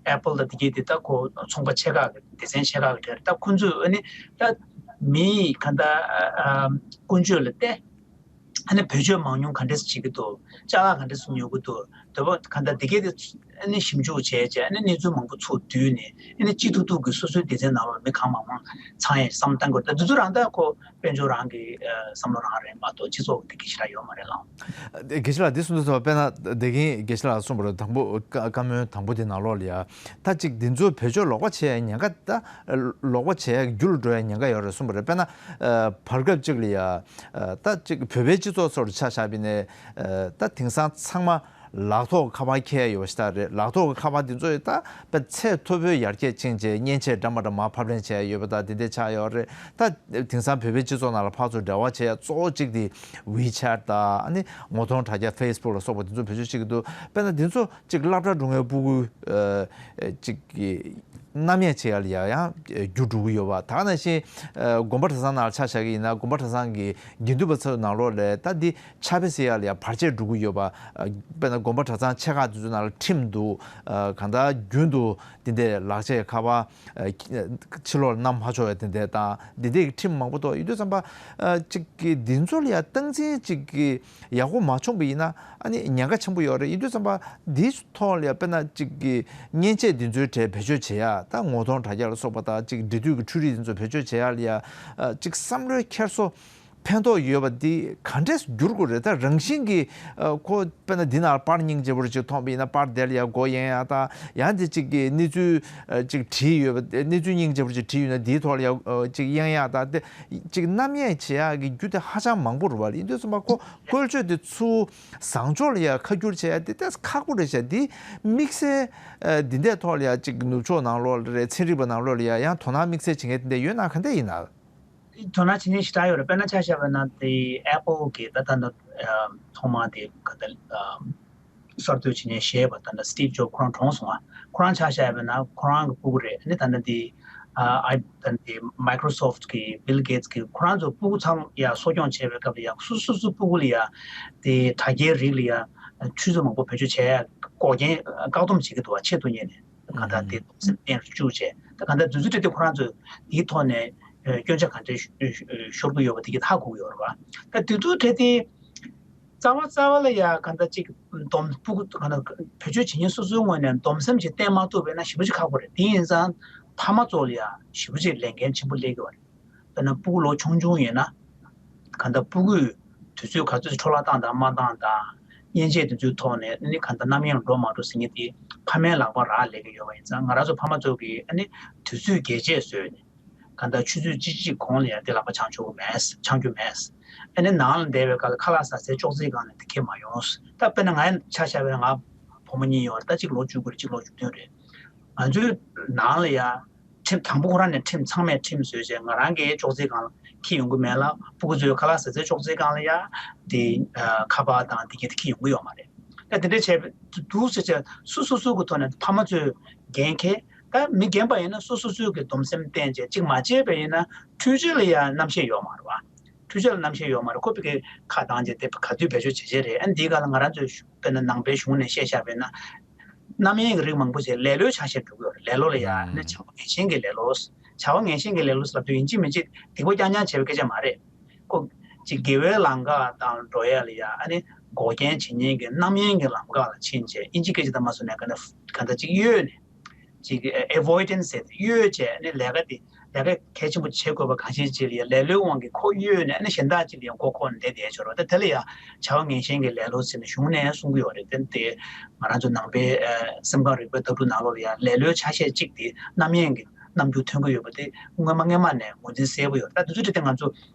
ད་Apple དང་དེ་གས་དེ་ད་ཁོ་ཚོང་པ་ཆེ་ཁག་གི་སྡེ་ཚན་ཆེ་ཁག་གི་གྲས་རེད། ད་ཁོ་ཚོས་ཨ་ནི་ད་མིའི་ག་འདྲ་ཨ་ཨ་ཀུན་སྤྱོད་ལ་བལྟས། ཨ་ནི་བེད་སྤྱོད་མང་ཉུང་ག་འདྲས་བྱེད་ཀྱི་འདུག་ཅ་ལག་ག་འདྲས་ཉོ་གི་འདུག་དེ་བ་ག་འདྲ་དེ་གས་དེ་ཨ་ནི་ཞིབ་འཇུག་བྱས་བྱས་ཨ་ནི་གནས་ཚུལ་མང་པོ་ཚུར་བསྡུས་ནས་ཨ་ནི་སྤྱི་ཐུབ་ཐུབ་ཀྱི་སོ་སོའི་སྡེ་ཚན་ནང་ལ་མི་གང་མང་མང་ཚང་ཡས་བསམ་བཏང་དགོས། ད་དེ་ཚོ་རང་ད་ཁོ་དཔལ་འབྱོར་རང་གི་ཨ་བསམ་བློ་རང་རེད་མ་གཏོགས་སྤྱི་ཚོགས་ཀྱི་དེ་གི་ཞེ་དྲག་ཡོད་མ་རེད་ལགས། དགེ་བཤེས་ལགས་འདི་གསུང་དུས་ཚོ་དཔེར་ན་དེ་གིན་དགེ་བཤེས་ལགས་གསུངས་པ་རེད། དང་པོ་བཀའ་བཀའ་མོལ་དང་པོ་དེ་ནང་ལོགས་ལ་ཡ་ད་ཅིག་འདི་ཚོ་བེད་སྤྱོད་ལོག་པ་བྱས་ཉེན་ཁ་ད་ལོག་པ་བྱས་རྒྱུ་ལ་འགྲོ་ཡ་ཉེན་ཁ་ཡོད་རེད་གསུངས་པ་རེད། དཔེར་ན་བར་སྐབས་ཅིག་ལ་ཡ་ད་ཅིག་བོད་པའི་སྤྱི་ཚོགས་སོགས་ལ་ཆ་བཞག་པ་ཡིན་ན་ད་དེང་སང་ཚང་མ་ལག་ཐོག་ཁ་པར་འཁྱེར་ཡོད་པ་ཞིག་ད་རེད། ལག་ཐོག་གི་ཁ་པར་འདི་ཚོས་ད་དཔེ་ཚད་མཐོ་པོའི་ཡར་རྒྱས་ཕྱིན་བྱས་མཉེན་ཆས་འདྲ་མ་འདྲ་མར་ཕབ་ལེན་བྱས་ཡོད་པ་ད་དེ་འདྲ་ཆགས་ཡོད་རེད། ད་དེང་སང་བོད་པའི་སྤྱི་ཚོགས་ནང་ལ་ཕར་ཚུར་འབྲེལ་བ་བྱེད་ཡ་གཙོ་བོ་གཅིག་དེ་WeChat ད་ཨ་ནི་ངོ་གདོང་གྲ་རྒྱས་Facebook ལ་སོགས་པ་དེ་ཚོ་བེད་སྤྱོད་བྱེད་ཀྱི་འདུག་དཔེར་ན་དེ་ཚོ་གཅིག་སློབ་གྲྭ་འགྲོ་མཁན་སྤུ་གུ་ཨ་གཅིག་གི་རྣམ་གཡེང་བྱེད་ཡ་ལ་ཡ་ཡང་འགྱུར་འགྲོ་གི་ཡོད་པ། ད་ག་ནང་བཞིན་ཨ་དགོན་པ་གྲྭ་ཚང་ནང་ལ་ཆ་བཞག་གི་ཡིན་ན་དགོན་པ་གྲྭ་ཚང་གི་དགེ་འདུན་པ་ཚོའི་ནང་ལོགས་ལ་ད་འདི་ཕྱག་དཔེ་ཟེར་ཡ་ལ་ཡ་བར་ཆད་འགྲོ་གི་ཡོད་པ། ཨ་དཔེར་ན་དགོན་པ་གྲྭ་ཚང་ཆེ་ཁག་དེ་ཚོའི་ནང་ལ་ཁྲིམས་འདུག་ཨ་གང་ལྟར་རྒྱུན་དུ་འདི་འདྲའི་ལག་ཆའི་ཁ་པར་ཨ་ཕྱི་ལོགས་ལ་བསྣམས་མ་ཆོག་ཡ་དེ་འདྲ་དང་འདི་འདྲའི་ཁྲིམས་མང་པོ་འདུག་ཡོད་དུས་ཙམ་པ་ཨ་གཅིག་གི་འདི་ཚོ་ལ་ཡ་སྟངས་འཛིན་གཅིག་གི་ཡག་པོ་མ་བྱུང་བ་ཡིན་ན་ཨ་ནི་ཉེན་ཁ་ཆེན་པོ་ཡོད་རེད། ཡིན་དུས་ཙམ་པ་འདིའི་ཐོག་ལ་ཡ་དཔེར་ན་གཅིག་གི་མཉེན་ཆས་འདི་ཚོའི་གྲས་བེད་སྤྱོད་བྱེད་ཡ་ད་ངོ་གདོང་དྲ་རྒྱ་ལ་སོགས་པ་དང་གཅིག་འབྲེལ་མཐུད་ཀྱི་འཕྲུལ་རིགས་འདི་ཚོ་བེད་སྤྱོད་བྱེད་ཡ་ལ་ཡ་ཨ་གཅིག་བསམ་བློའི་འཁྱེར་སོ་ཕན་ཐོགས་ཡོད་པ་འདི་ག་འདྲས་འགྱུར་དགོས་རེད། ད་རང་བཞིན་གྱིས་ཨ་ཁོ་དཔེར་ན་འདི་ནང་པར་སྙིང་རྗེ་པོ་ཅིག་མཐོང་བ་ཡིན་ན་པར་དེ་ལ་ཡ་མགོ་གཡེང་ཡ་དང་ཡང་དེ་གཅིག་གི་གནས་ཚུལ་ཨ་གཅིག་བྲིས་ཡོད་པ་གནས་ཚུལ་སྙིང་རྗེ་པོ་ཅིག་བྲིས་ཡོད་ན་འདིའི་ཐོག་ལ་ཡ་ཨ་གཅིག་གཡེང་ཡ་དང་དེ་གཅིག་རྣམ་གཡེང་བྱེད་ཡ་གི་རྒྱུ་དེ་ཧ་ཅང་མང་པོ་རེད་པ། ཡིན་དུས་ཙམ་པ་ཁོ་བཀོལ་སྤྱོད་དེ་ཚུར་བཟང་ཕྱོགས་ལ་ཡ་ཁ་བསྒྱུར་བྱེད་ཡ་དེ་ཏོག་ཙམ་ཁག་པོ་རེད་ཤག་འདི་དམིགས་བསལ་ཨ་འདི་འདྲའི་ཐོག་ལ་ཡ་གཅིག་ནུབ་ཕྱོགས་ནང་ལོགས་ལ་རེད་ཚན་རིག་པ་ནང་ལོགས་ལ་ཡ་ཡང་དོ་སྣང་དམིགས་བསལ་བྱེད་མཁན་དེ་འདྲ་ཡོད་ན་ག་འདྲ་ཡིན་ན། དོ་སྣང་བྱེད་མཁན་ཞེ་དྲག་ཡོད་རེད། དཔེར་ན་ཆ་བཞག་པ་ན་དེ་Apple གི་ད་ལྟ་ད་ཐོག་མ་དེ་ག་ད་གསར་གཏོད་བྱེད་མཁན་ཞེས་པ་ད་ལྟ་Steve Jobs ཁོ་རང་གྲོངས་སོང་བ། ཁོ་རང་ཆ་བཞག་པ་ན་ཁོ་རང་གི་སྤུ་གུ་རེད། ཨ་ནི་ད་ལྟ་དེ་ཨ་ད་དེ་Microsoft གི་Bill Gates གི་ཁོ་རང་ཚོ་སྤུ་གུ་ཚང་ཡ་གསོ་སྐྱོང་བྱས་པའི་སྐབས་ལ་ཡ་སོ་སོ་སོ་སྤུ་གུ་ལ་ཡ་དེ་དྲ་རྒྱའི་རིགས་ལ་ཡ་ཆུ་ཚོད་མང་པོ་བེད་སྤྱོད་བྱས་ཡ་འགོག་རྐྱེན་བཀག་སྡོམ་བྱེད་ཀྱི་འདུག་བ། ཆེད་དུ་གཉེར་ནས་གང་ལྟར་དེ་སེམས་གཏིང་ལ་བཅུག་བྱས་ད་གང་ལྟར་དུས་ཚོད་དེ་དེ་ཁོ་རང་ཚོས་དེའི་ཐོག་ནས། སྐྱོན་ཆ་ག་འདྲས་ཤོར་གྱི་ཡོད་པ་དེ་གས་ཧ་གོ་གི་ཡོད་རེད་བ། ད་དེ་དུས་དེ་དེ་རྩ་བ་རྩ་བ་ལ་ཡ་ག་འདྲ་ཅིག་སྡོམ་ཕྲུ་གུ་ག་འདྲ་བེད་སྤྱོད་བྱེད་མཁན་སོ་སོའི་ངོས་ནས་སྡོམ་སེམས་ཅིག་བསྟེན་མ་ཐུབ་པ་ཡིན་ན་ཞེ་པོ་ཅིག་ཁག་པོ་རེད། དེ་ཡིན་ཙང་ཕ་མ་ཚོ་ལ་ཡ་ཞེ་པོ་ཅིག་ལས་འགན་ཆེན་པོ་སླེབས་ཀྱི་ཡོད་རེད། དཔེར་ན་ཕྲུ་གུ་ལོ་ཆུང་ཆུང་ཡིན་ན་ག་འདྲ་ཕྲུ་གུས་དུས་ཚོད་ག་ཚོད་ཅིག་འཕྲོ་བརླག་བཏང་དང་མ་བཏང་དང་། མཉེན་ཆས་དེ་ཚོའི་ཐོག་ནས་ཨ་ནི་ག་འདྲ་རྣམ་གཡེང་འགྲོ་མ་འགྲོ་ཟེར་མཁན་དེ་ཕ་མའི་ལག་པར་རག་ལས་ཀྱི་ཡོད་པ་ཡིན་ཙང་། ང་རང་ཚོ་ཕ་མ་ཚོ་གིས་ཨ་ནི་དུས་ཚོད་རྒྱས་བཅད་བཟོས་ནས་ག་འདྲ་ཆུ་ཚོད་གཅིག་གཅིག་གོང་ལ་ཡང་དེ་ལག་པ་འཆང་ཆོག་གི་མེད། འཆང་རྒྱུ་མེད། ཨ་ནི་ནང་ལ་བསྡད་པའི་སྐབས་ལ་ཁ་ལག་ཟ་སའི་ཅོག་ཙེའི་སྒང་ལ་དེ་འཁྱེར་མ་ཡོང་། ད་དཔེར་ན་ང་ཆ་བཞག་པ་ཡིན་ན་ང་བུ་མོ་གཉིས་ཡོད་རེད། ད་གཅིག་ལོ་བཅུ་དགུ་རེད། གཅིག་ལོ་བཅུ་བདུན་རེད། ང་ཚོའི་ནང་ལ་ཡ་ཁྲིམས་དང་པོ་ཁོ་རང་ནས་ཁྲིམས་ཚང་མས་ཁྲིམས་བཟོས་བྱས་ང་རང་གི་ཅོག་ཙེའི་སྒང་ལ་འཁྱེར་ཡོང་གི་མེད་ལ། ཕྲུ་གུ་ཚོའི་ཁ་ལག་ཟ་སའི་ཅོག་ཙེའི་སྒང་ལ་ཡ་དེ་ཁ་པར་དང་དེ་གས་དེ་འཁྱེར་ཡོང་གི་ཡོད་མ་རེད། ད་དེ་འདྲ་བྱས་པ་འདུག་ཟེར་བྱས་སོ་སོ་སོ་གི་ཐོག་ནས་ཕ་མ་ཚོས་འགན་འཁྱེར། ད་མི་རྒན་པ་ཡིན་ན་སོ་སོ་སོ་གི་སྡོམ་སེམས་བསྟེན་བྱས་གཅིག་མ་བྱས་པ་ཡིན་ན་འཕྲུལ་ཆས་ལ་ཡ་རྣམ་ཤེས་ཡོད་མ་རེད་བ། འཕྲུལ་ཆས་ལ་རྣམ་ཤེས་ཡོད་མ་རེད། ཁོ་པའི་གི་ཁ་བཏང་བྱས་དེ་ག་དུས་བེད་སྤྱོད་བྱེད་བྱེད་རེད། ཨ་ནི་འདིའི་སྒང་ལ་ང་རང་ཚོའི་གཞུང་དཔེར་ན་ནང་པའི་གཞུང་ནས་བཤད་བཞག་པ་ཡིན་ན། རྣམ་གཡེང་གི་རིགས་མང་པོ་ཞིག་ལེ་ལོའི་ཆ་ཤས་འགྲོ་གི་ཡོད་རེད། ལེ་ལོ་ལ་ཡ་ཨ་ནི་བྱ་བ་ངན་ཞེན་གྱི་ལེ་ལོ། བྱ་བ་ངན་ཞེན་གྱི་ལེ་ལོ་ཟེར་ལབ་དུས་ཡིན་གཅིག་མིན་གཅིག་སྡིག་པ་རྐྱང་རྐྱང་བྱས་པའི་སྐད་ཆ་མ་རེད། ཁོ་ཅིག་དགེ་བའི་ལམ་ཁ་དང་འགྲོ་ཡ་ལ་ཡ་ཨ་ནི་འགོག་རྐྱེན་བྱེད་མཁན་གྱི་རྣམ་གཡེང་གི་ལམ་ཁ་ལ་ཕྱིན་བྱས་དབྱིན་ཇི་སྐད་ཆ་དང་མ་སོང་ནས་ག་འདྲ་ག་འདྲ་ཅིག་གཡོལ་ནས། ཅིག་avoidance་ཟེར་ཏེ་གཡོལ་བྱས་ནས་ལས་ཀ་དེ་ལས་ཀ་གལ་ཆེན་པོ་བྱེད་དགོས་པ་གང་ཞིག་ཅིག་ལ་ཡ་ལེ་ལོའི་དབང་གིས་ཁོ་གཡོལ་ནས་ཨ་ནི་གཞན་དག་ཅིག་ལ་ཡ་མགོ་འཁོར་ནས་བསྡད་བསྡད་ཆོག་རོགས། ད་དེ་ལ་ཡ་བྱ་བ་ངན་ཞེན་གྱི་ལེ་ལོ་ཟེར་ནས་གཞུང་ནས་གསུང་གི་ཡོད་རེད། དེ་དེ་ང་རང་ཚོ་ནང་པའི་ཨ་སེམས་ཁམས་རིག་པའི་ལྟ་གྲུབ་ནང་ལོགས་ལ་ཡ་ལེ་ལོའི་ཆ་ཤས་གཅིག་དེ་རྣམ་གཡེང་གི་རྣམ་འགྱུར་ཐོན་གྱི་ཡོད་པ་དེ་སྔོན་མ་སྔོན་མ་ནས་ངོས་འཛིན་གསལ་པོ་ཡོད། ད་དེ་ཚོ་དེ་ང་ཚོ་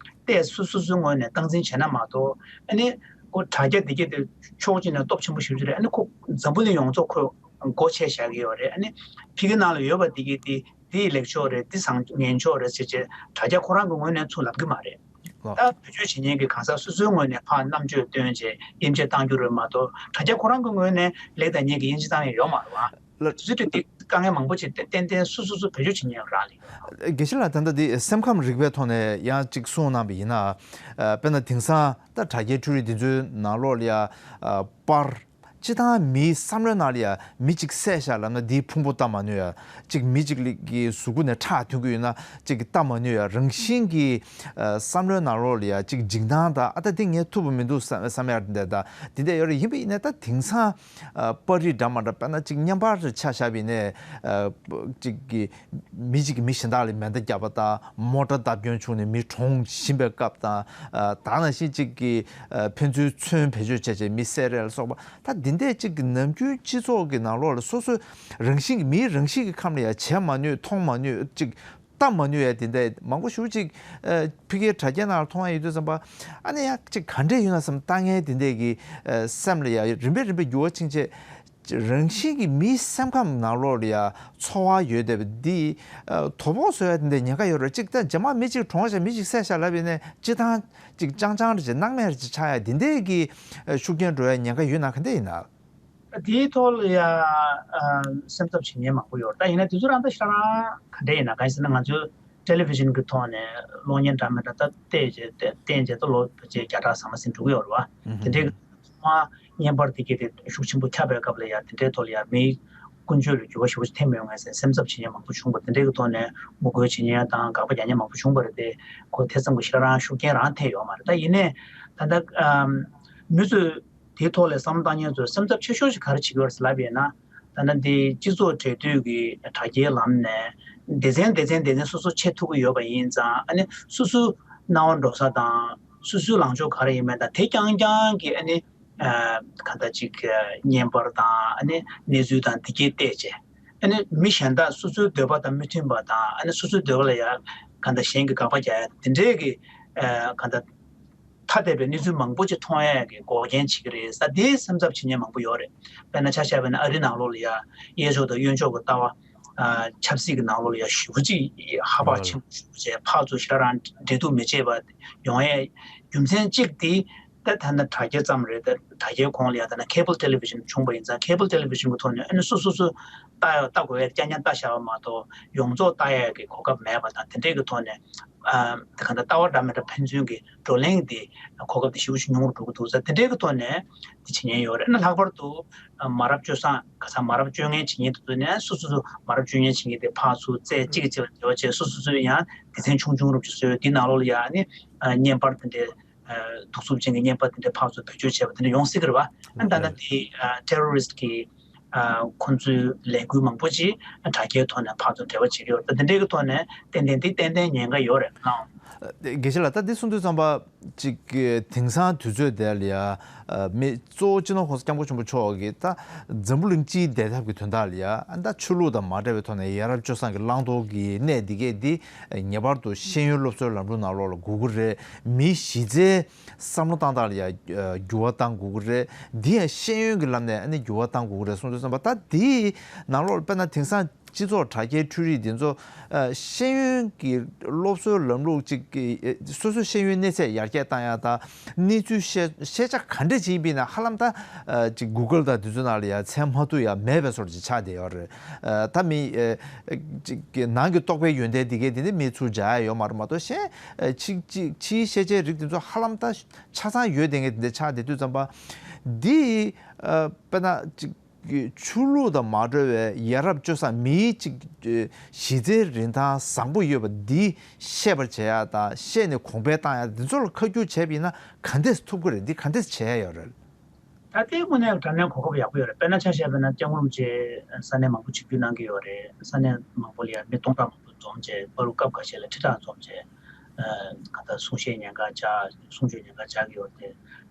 བལྟས་སོ་སོ་སོའི་ངོས་ནས་སྟངས་འཛིན་བྱས་ན་མ་གཏོགས། ཨ་ནི་ཁོ་དྲ་རྒྱ་འདི་གས་དེ་ཕྱོགས་གཅིག་ནས་སྟོབས་ཆེན་པོ་ཞེ་པོ་ཅིག་རེད། ཨ་ནི་ཁོ་འཛམ་བུ་གླིང་ཡོངས་རྫོགས་ཁོས་སྒོ་ཕྱེ་བཞག་གི་ཡོད་རེད། ཨ་ནི་ཕ་གི་ནང་ལ་ཡོད་པ་འདི་གས་དེ་འདི་ལེགས་ཕྱོགས་རེད། འདི་བཟང་ངན་ཕྱོགས་རེད་ཟེར་བྱས་དྲ་རྒྱ་ཁོ་རང་གི་ངོས་ནས་ཚུར་ལབ་གི་མ་རེད། ལགས། ད་བེད་སྤྱོད་བྱེད་མཁན་གྱི་གང་ཟག་སོ་སོའི་ངོས་ནས་ཕར་རྣམ་དཔྱོད་བཏོན་བྱས་དབྱེ་འབྱེད་གཏང་རྒྱུ་རེད་མ་གཏོགས། དྲ་རྒྱ་ཁོ་རང་གི་ངོས་ནས་ལེགས་དང་ཉེས་ཀྱི་དབྱེ་འབྱེད་གཏང་ཡ་ཡོད་མ་རེད་བ། ལགས། དེ་ཚོ་དེ་དཀའ་ངལ་མང་པོ་ཅིག་ཏན་ཏན་སོ་སོ་སོ་བེད་སྤྱོད་བྱེད་མཁན་རང་རེད། དགེ་བཤེས་ལགས། ད་ལྟ་འདི་སེམས་ཁམས་རིག་པའི་ཐོག་ནས་ཡང་གཅིག་གསུངས་གནང་བ་ཡིན་ན། ཨ་དཔེར་ན་དེང་སང་ད་དྲ་རྒྱའི་འཕྲུལ་རིག་འདི་ཚོའི་ནང་ལོགས་ལ་ཡ་ཨ་པར། སྤྱིར་བཏང་མིའི་བསམ་བློའི་ནང་ལ་ཡ་མི་གཅིག་བསད་བཞག་ལབ་ན་འདིའི་ཕུང་པོ་ལྟ་མ་ནུས་ཡ། གཅིག་མི་གཅིག་གི་གཟུགས་པོ་ནས་ཁྲག་ཐོན་གྱི་ཡོད་ན་གཅིག་ལྟ་མ་ནུས་ཡ། རང་བཞིན་གྱིས་ཨ་བསམ་བློའི་ནང་ལོགས་ལ་ཡ་གཅིག་འཇིགས་སྣང་དང་། ཨ་ད་འདི་ངས་ཐུབ་པ་མི་འདུག་བསམ་བསམ་ཡ་འདི་འདྲ་དང་འདི་འདྲ་ཡོད་རེད། ཡིན་པ་ཡིན་ན་ད་དེང་སང་ཨ་པར་རིས་འདྲ་མ་འདྲ་དཔེར་ན་གཅིག་བརྙན་པར་ཆ་བཞག་པ་ཡིན་ནའི་ཨ་གཅིག་གི་མི་གཅིག་གིས་མི་གཞན་དག་ལ་མེ་མདའ་བརྒྱབ་པ་དང་། མོ་ཊ་བརྡབ་སྐྱོན་བྱུང་ནས་མི་གྲོངས་བཞིན་པའི་སྐབས་དང་། ཨ་ད་ནང་བཞིན་གཅིག་གིས་ཨ་ཕན་ཚུན་མཚོན་བེད་སྤྱོད་བྱས་བྱས་མི་བསད་རེས་ལ་སོགས་པ། ད་འདི་འདྲས་གཅིག་གི་ནམ་རྒྱུན་སྤྱི་ཚོགས་ཀྱི་ནང་ལོགས་ལ་སོ་སོའི་རང་བཞིན་གྱི་མིའི་རང་བཞིན་གྱི་ཁམས་ལ་ཡང་བྱས་མ་ནུས། མཐོང་མ་ནུས། གཅིག་ལྟ་མ་ནུས་ཡ་དེ་འདྲ་མང་པོ་ཞེ་པོ་ཅིག་ཨ་ཕ་གིའི་དྲ་རྒྱའི་ནང་ལ་མཐོང་ཡ་ཡོད་དུས་ཙམ་པ། ཨ་ནི་ཡང་ཅིག་ག་འདྲས་ཡོད་ན་བསམ། ལྟ་མཁན་དེ་འདྲས་ཀྱི་ཨ་སེམས་ལ་ཡ་རིམ་པས་རིམ་པས་འགྱུར་བ་ཕྱིན་བྱས། རང་བཞིན་གྱིས་མིའི་སེམས་ཁམས་ནང་ལོགས་ལ་ཡ་ཚོར་བ་ཡོད་བསྡད་པ་འདི་ཨ་དོ་ཕོག་བཟོ་ཡ་དེ་འདྲས་ཉེན་ཁ་ཡོད་རེད། ཅིག་ད་རྗེས་མ་མི་གཅིག་གྲོངས་ཤག་མི་གཅིག་བསད་ཤག་ལབ་ཡིན་ནའི་སྤྱིར་བཏང་ཅིག་ཅང་ཅང་རེ་ཅིག་སྣང་མེད་རེ་ཅིག་ཆགས་ཡ་དེ་འདྲས་ཀྱི་ཨ་ཤུགས་རྐྱེན་འགྲོ་ཡ་ཉེན་ཁ་ཡོད་ན་ག་འདྲས་ཡིན་ན། དེའི་ཐོག་ལ་ཡ་ཨ་སེམས་འཚབ་བྱེད་མཁན་མང་པོ་ཡོད་རེད། ད་ཡིན་ན་དེ་ཚོ་རང་ད་ཤ་རང་ག་འདྲ་ཡིན་ན། གང་ཡིན་ཟེར་ན་ང་ཚོའི་ཊེ་ལི་བི་ཤན་གྱི་ཐོག་ནས་གློག་བརྙན་འདྲ་མི་འདྲ་ད་བལྟས་བྱས་བལྟས་བྱས་ད་ལོ་བརྒྱ་ཆ་བརྒྱ་ཕྲག་ཟ་མ་ཟིན་འགྲོ་གི་ཡོད་རེད་བ། དེ་འདྲའི་ཐོག་མ་བརྙན་པར་དེ་གས་དེ་ཤུགས་ཆེན་པོ་ཁྱབ་པའི་སྐབས་ལ་ཡ་དེ་འདྲའི་ཐོག་ལ་ཡ་མིའི་ཀུན་སྤྱོད་ལ་འགྱུར་བ་ཞེ་པོ་ཅིག་ཐེབས་མི་ཡོང་ངེས་ཟེར་སེམས་འཚབ་བྱེད་མཁན་མང་པོ་བྱུང་བ། དེ་འདྲའི་གི་ཐོག་ནས་ངོ་རྒོལ་བྱེད་མཁན་དང་དགག་པ་རྒྱག་མཁན་མང་པོ་བྱུང་བ་རེད་དེ། ཁོ་ཐེ་ཚོམ་གྱི་ཤ་རང་ཤུགས་རྐྱེན་རང་ཐེབས་ཡོད་མ་རེད། ད་ཡིན་ནའི་ད་ལྟ་ཨམ་མི་ཚོས་དེའི་ཐོག་ལ་བསམ་བློ་བཏང་མཁན་ཚོས་སེམས་འཚབ་ཆེ་ཤོས་ཤིག་ག་རེ་བྱེད་ཀྱི་ཡོད་རེད་ཟེར་ལབ་པ་ཡིན་ན། ད་ལྟ་འདི་སྤྱི་ཚོགས་འབྲེལ་མཐུད་ཀྱི་དྲ་རྒྱའི་ལམ་ནས་སྡེ་ཚན་སྡེ་ཚན་སྡེ་ཚན་སོ་སོ་ཕྱེ་ཐུབ་ཀྱི་ཡོད་པ་ཡིན་ཙང་། ཨ་ནི་སོ་སོའི་སྣང་བ་འགྲོ་ས་དང་སོ་སོའི་ལངས་ཕྱོགས་ག་རེ་ཡིན་མིན་དང་དེ་རྐྱང་རྐྱང་གི་ཨ་ནི་ཨ་གང་ལྟར་ཅིག་བརྙན་པར་དང་ཨ་ནི་གནས་ཚུལ་དང་འདི་གས་བལྟས་བྱས། ཨ་ནི་མི་གཞན་དག་སོ་སོའི་འདོད་པ་དང་མི་མཐུན་པ་དང་། ཨ་ནི་སོ་སོའི་འདོད་པ་ལ་ཡང་གང་ལྟར་གཞན་གྱིས་དགག་པ་རྒྱག་ཡ་དེ་འདྲས་ཀྱི་ཨ་གང་ལྟར་ཐ་དད་པའི་གནས་ཚུལ་མང་པོ་ཅིག་མཐོང་ཡས་ཀྱི་འགོག་རྐྱེན་བྱེད་ཀྱི་རེད་ཟེར་དེའི་སེམས་འཚབ་བྱེད་མཁན་མང་པོ་ཡོད་རེད། དཔེར་ན་ཆ་བཞག་པ་ཡིན་ན་ཨ་རིའི་ནང་ལོགས་ལ་ཡ་གཡས་ཕྱོགས་དང་གཡོན་ཕྱོགས་ཀྱི་ལྟ་བ་ཨ་ཆབ་སྲིད་ཀྱི་ནང་ལོགས་ལ་ཡ་ཞེ་པོ་ཅིག་ཧ་བག་ཆེན་པོ་ཞེ་པོ་བྱས། ཕར་ཚུར་ཞེ་དྲག་རང་འབྲེལ་གཏུག་མི་བྱེད་པ་ཡོང་ཡས་རྒྱུ་མཚན་གཅིག་དེ། ད་ད་ལྟ་དྲ་རྒྱ་ཙམ་རེད། ད་དྲ་རྒྱའི་གོང་ལ་ཡ་ད་ན་cable television བྱུང་བ་ཡིན་ཙང་cable television གི་ཐོག་ནས་ཨ་ནི་སོ་སོ་སོ་ལྟ་ཡ་ལྟ་དགོས་ཡ་རྐྱང་རྐྱང་ལྟ་བཞག་པ་མ་གཏོགས་ཡོངས་རྫོགས་ལྟ་ཡ་གི་གོ་སྐབས་མེད་པ་དང་དེ་འདྲས་ཀྱི་ཐོག་ནས་ཨ་ད་ག་ད་ལྟ་བ་འདྲ་མི་འདྲ་ཕན་ཚུན་གྱི་བགྲོ་གླེང་གི་གོ་སྐབས་དེ་ཞེ་པོ་ཞིག་ཉུང་རུ་འགྲོ་གི་འདུག་ཙང་དེ་འདྲས་ཀྱི་ཐོག་ནས་དེ་བྱེད་ཉེན་ཡོད་རེད། ཨ་ནི་ལྷག་པར་དུ་མ་རབས་སྤྱོད་བཟང་ག་ས་མ་རབས་སྤྱོད་ངན་བྱེད་མཁན་དེ་ཚོ་ནས་སོ་སོ་སོ་མ་རབས་སྤྱོད་ངན་བྱེད་མཁན་དེ་ཕར་ཚུར་རྩད་གཅིག་གིས་གཅིག་ལ་འབྲེལ་བ་བྱས་སོ་སོ་སོས་ཡང་སྡེ་ཚན་ཆུང་ཆུང་རུ་ཅིག་བཟོས་དེའི་ནང་ལོགས་ལ་ཡང་ནི་བརྙན་པར་དེ་འདྲའི་གདུག་རྩུབ་ཅན་གྱི་བརྙན་པར་དེ་འདྲའི་ཕར་ཚུར་བེད་སྤྱོད་བྱས་པ་དེ་འདྲ་ཡོང་སྲིད་ཀྱི་རེད་བ། ཨ་ད་ལྟ་དེ་terrorist གི་ཁོང་ཚོའི་ལས་འགུལ་མང་པོ་ཅིག་དྲ་རྒྱའི་ཐོག་ནས་ཕར་ཚུར་འབྲེལ་བ་བྱེད་ཀྱི་ཡོད་རེད། ད་དེ་འདྲའི་གི་ཐོག་ནས་ཏན་ཏན་དེ་ཏན་ཏན་ཉེན་ཁ་ཡོད་རེད་ལགས། དགེ་བཤེས་ལགས་ད་འདི་གསུང་དུས་ཙམ་པ། ཅིག་གི་དེང་སང་དུས་ཚོད་དེ་ལ་ཡ། ཨ་མི་གཙོ་བོ་སྤྱི་ནོར་༸གོང་ས་༸སྐྱབས་མགོན་ཆེན་པོ་མཆོག་གིས་ད་འཛམ་བུ་གླིང་སྤྱིའི་བདེ་ཐབས་ཀྱི་དོན་དག་ལ་ཡ། ཨ་ད་ཆོས་ལུགས་དང་མ་འབྲེལ་བའི་ཐོག་ནས་ཡ་རབས་སྤྱོད་བཟང་གི་བླང་དོར་གྱི་གནད་འདི་གས་འདི་ངེས་པར་དུ་ཤེས་ཡོན་སློབ་གསོའི་ལམ་ལུགས་ནང་ལོགས་ལ་དགོས་ཀྱི་རེད། མིའི་གཞི་རྩའི་བསམ་བློ་བཏང་སྟངས་ལ་ཡ་འགྱུར་བ་གཏང་དགོས་ཀྱི་རེད། འདི་ཡང་ཤེས་ཡོན་གྱི་ལམ་ནས་ཨ་ནི་འགྱུར་བ་གཏང་དགོས་ཀྱི་རེད་གསུངས་དུས་ཙམ་པ་ད་འདིའི་ནང་ལོགས་ལ་དཔེར་ན་དེང་སང་། སྤྱི་ཚོགས་དྲ་རྒྱའི་འཕྲུལ་རིག་འདི་ཚོ་ཨ་ཤེས་ཡོན་གྱི་སློབ་གསོའི་ལམ་ལུགས་ཅིག་གི་ཨ་སོ་སོའི་ཤེས་ཡོན་གནས་ཚད་ཡར་རྒྱས་བཏང་ཡ་དང་གནས་ཚུལ་ཤེས་ཤེས་བྱ་ག་འདྲ་ཅིག་ཡིན་པ་ཡིན་ན་ཧ་ལམ་ད་ཨ་ཅིག་Google དང་དེ་ཚོའི་ནང་ལ་ཡ་མཚན་མ་ཐོ་ཡ་མེད་པའི་བཟོ་འདྲ་ཅིག་ཆགས་བསྡད་ཡོད་རེད། ཨ་ད་མི་ཨ་ཅིག་གི་ནང་གི་རྟོག་པའི་ཡོན་ཏན་འདི་གས་འདི་ནི་མིས་ཚུར་སྦྱར་ཡ་ཡོད་མ་རེད། མ་གཏོགས་གཞན་ཨ་ཕྱི་ཕྱི་ཕྱིའི་ཤེས་བྱའི་རིགས་འདི་ཚོ་ཧ་ལམ་ད་ཆ་ཚང་ཡོད་བསྡད་མཁན་འདི་འདྲ་ཆགས་བསྡད་དུས་ཙམ་པ་འདི་ཨ་དཔེར་ན་ཅིག་ཆོས་ལུགས་དང་མ་འབྲེལ་བའི་ཡ་རབས་སྤྱོད་བཟང་མིའི་ཅིག་གཞི་རྩའི་རིན་ཐང་བཟང་པོ་ཡོད་པ་འདི་ཤེས་པར་བྱེད་ཡ་དང་ཤེས་ནས་གོང་འཕེལ་བཏང་ཡ་འདི་ཚོ་ལ་ཁ་བསྒྱུར་བྱས་པ་ཡིན་ན་ག་འདྲས་ཐུབ་ཀྱི་རེད། འདི་ག་འདྲས་བྱེད་ཡ་ཡོད་རེད། ད་ལྟའི་དངོས་གནས་དྲང་གནས་གོ་སྐབས་ཡག་པོ་ཡོད་རེད། དཔེར་ན་ཆ་བཞག་པ་ན་སྐྱབས་མགོན་རིན་པོ་ཆེ་ས་གནས་མང་པོ་ཆིབས་བསྒྱུར་གནང་གི་ཡོད་རེད། ས་གནས་མང་པོ་ལ་ཡང་མི་སྟོང་ཕྲག་མང་པོ་འཛོམས་བྱས་པ་ལུ་སྐབས་འགའ་ཤས་ལ་ཁྲི་ཕྲག་འཛོམས་བྱས་ག་ད་གསུང་བཤད་ཉན་ག་བཅར་གསུང་ཆོས་ཉན་ག་བཅར་གི་ཡོད་རེད། དེ་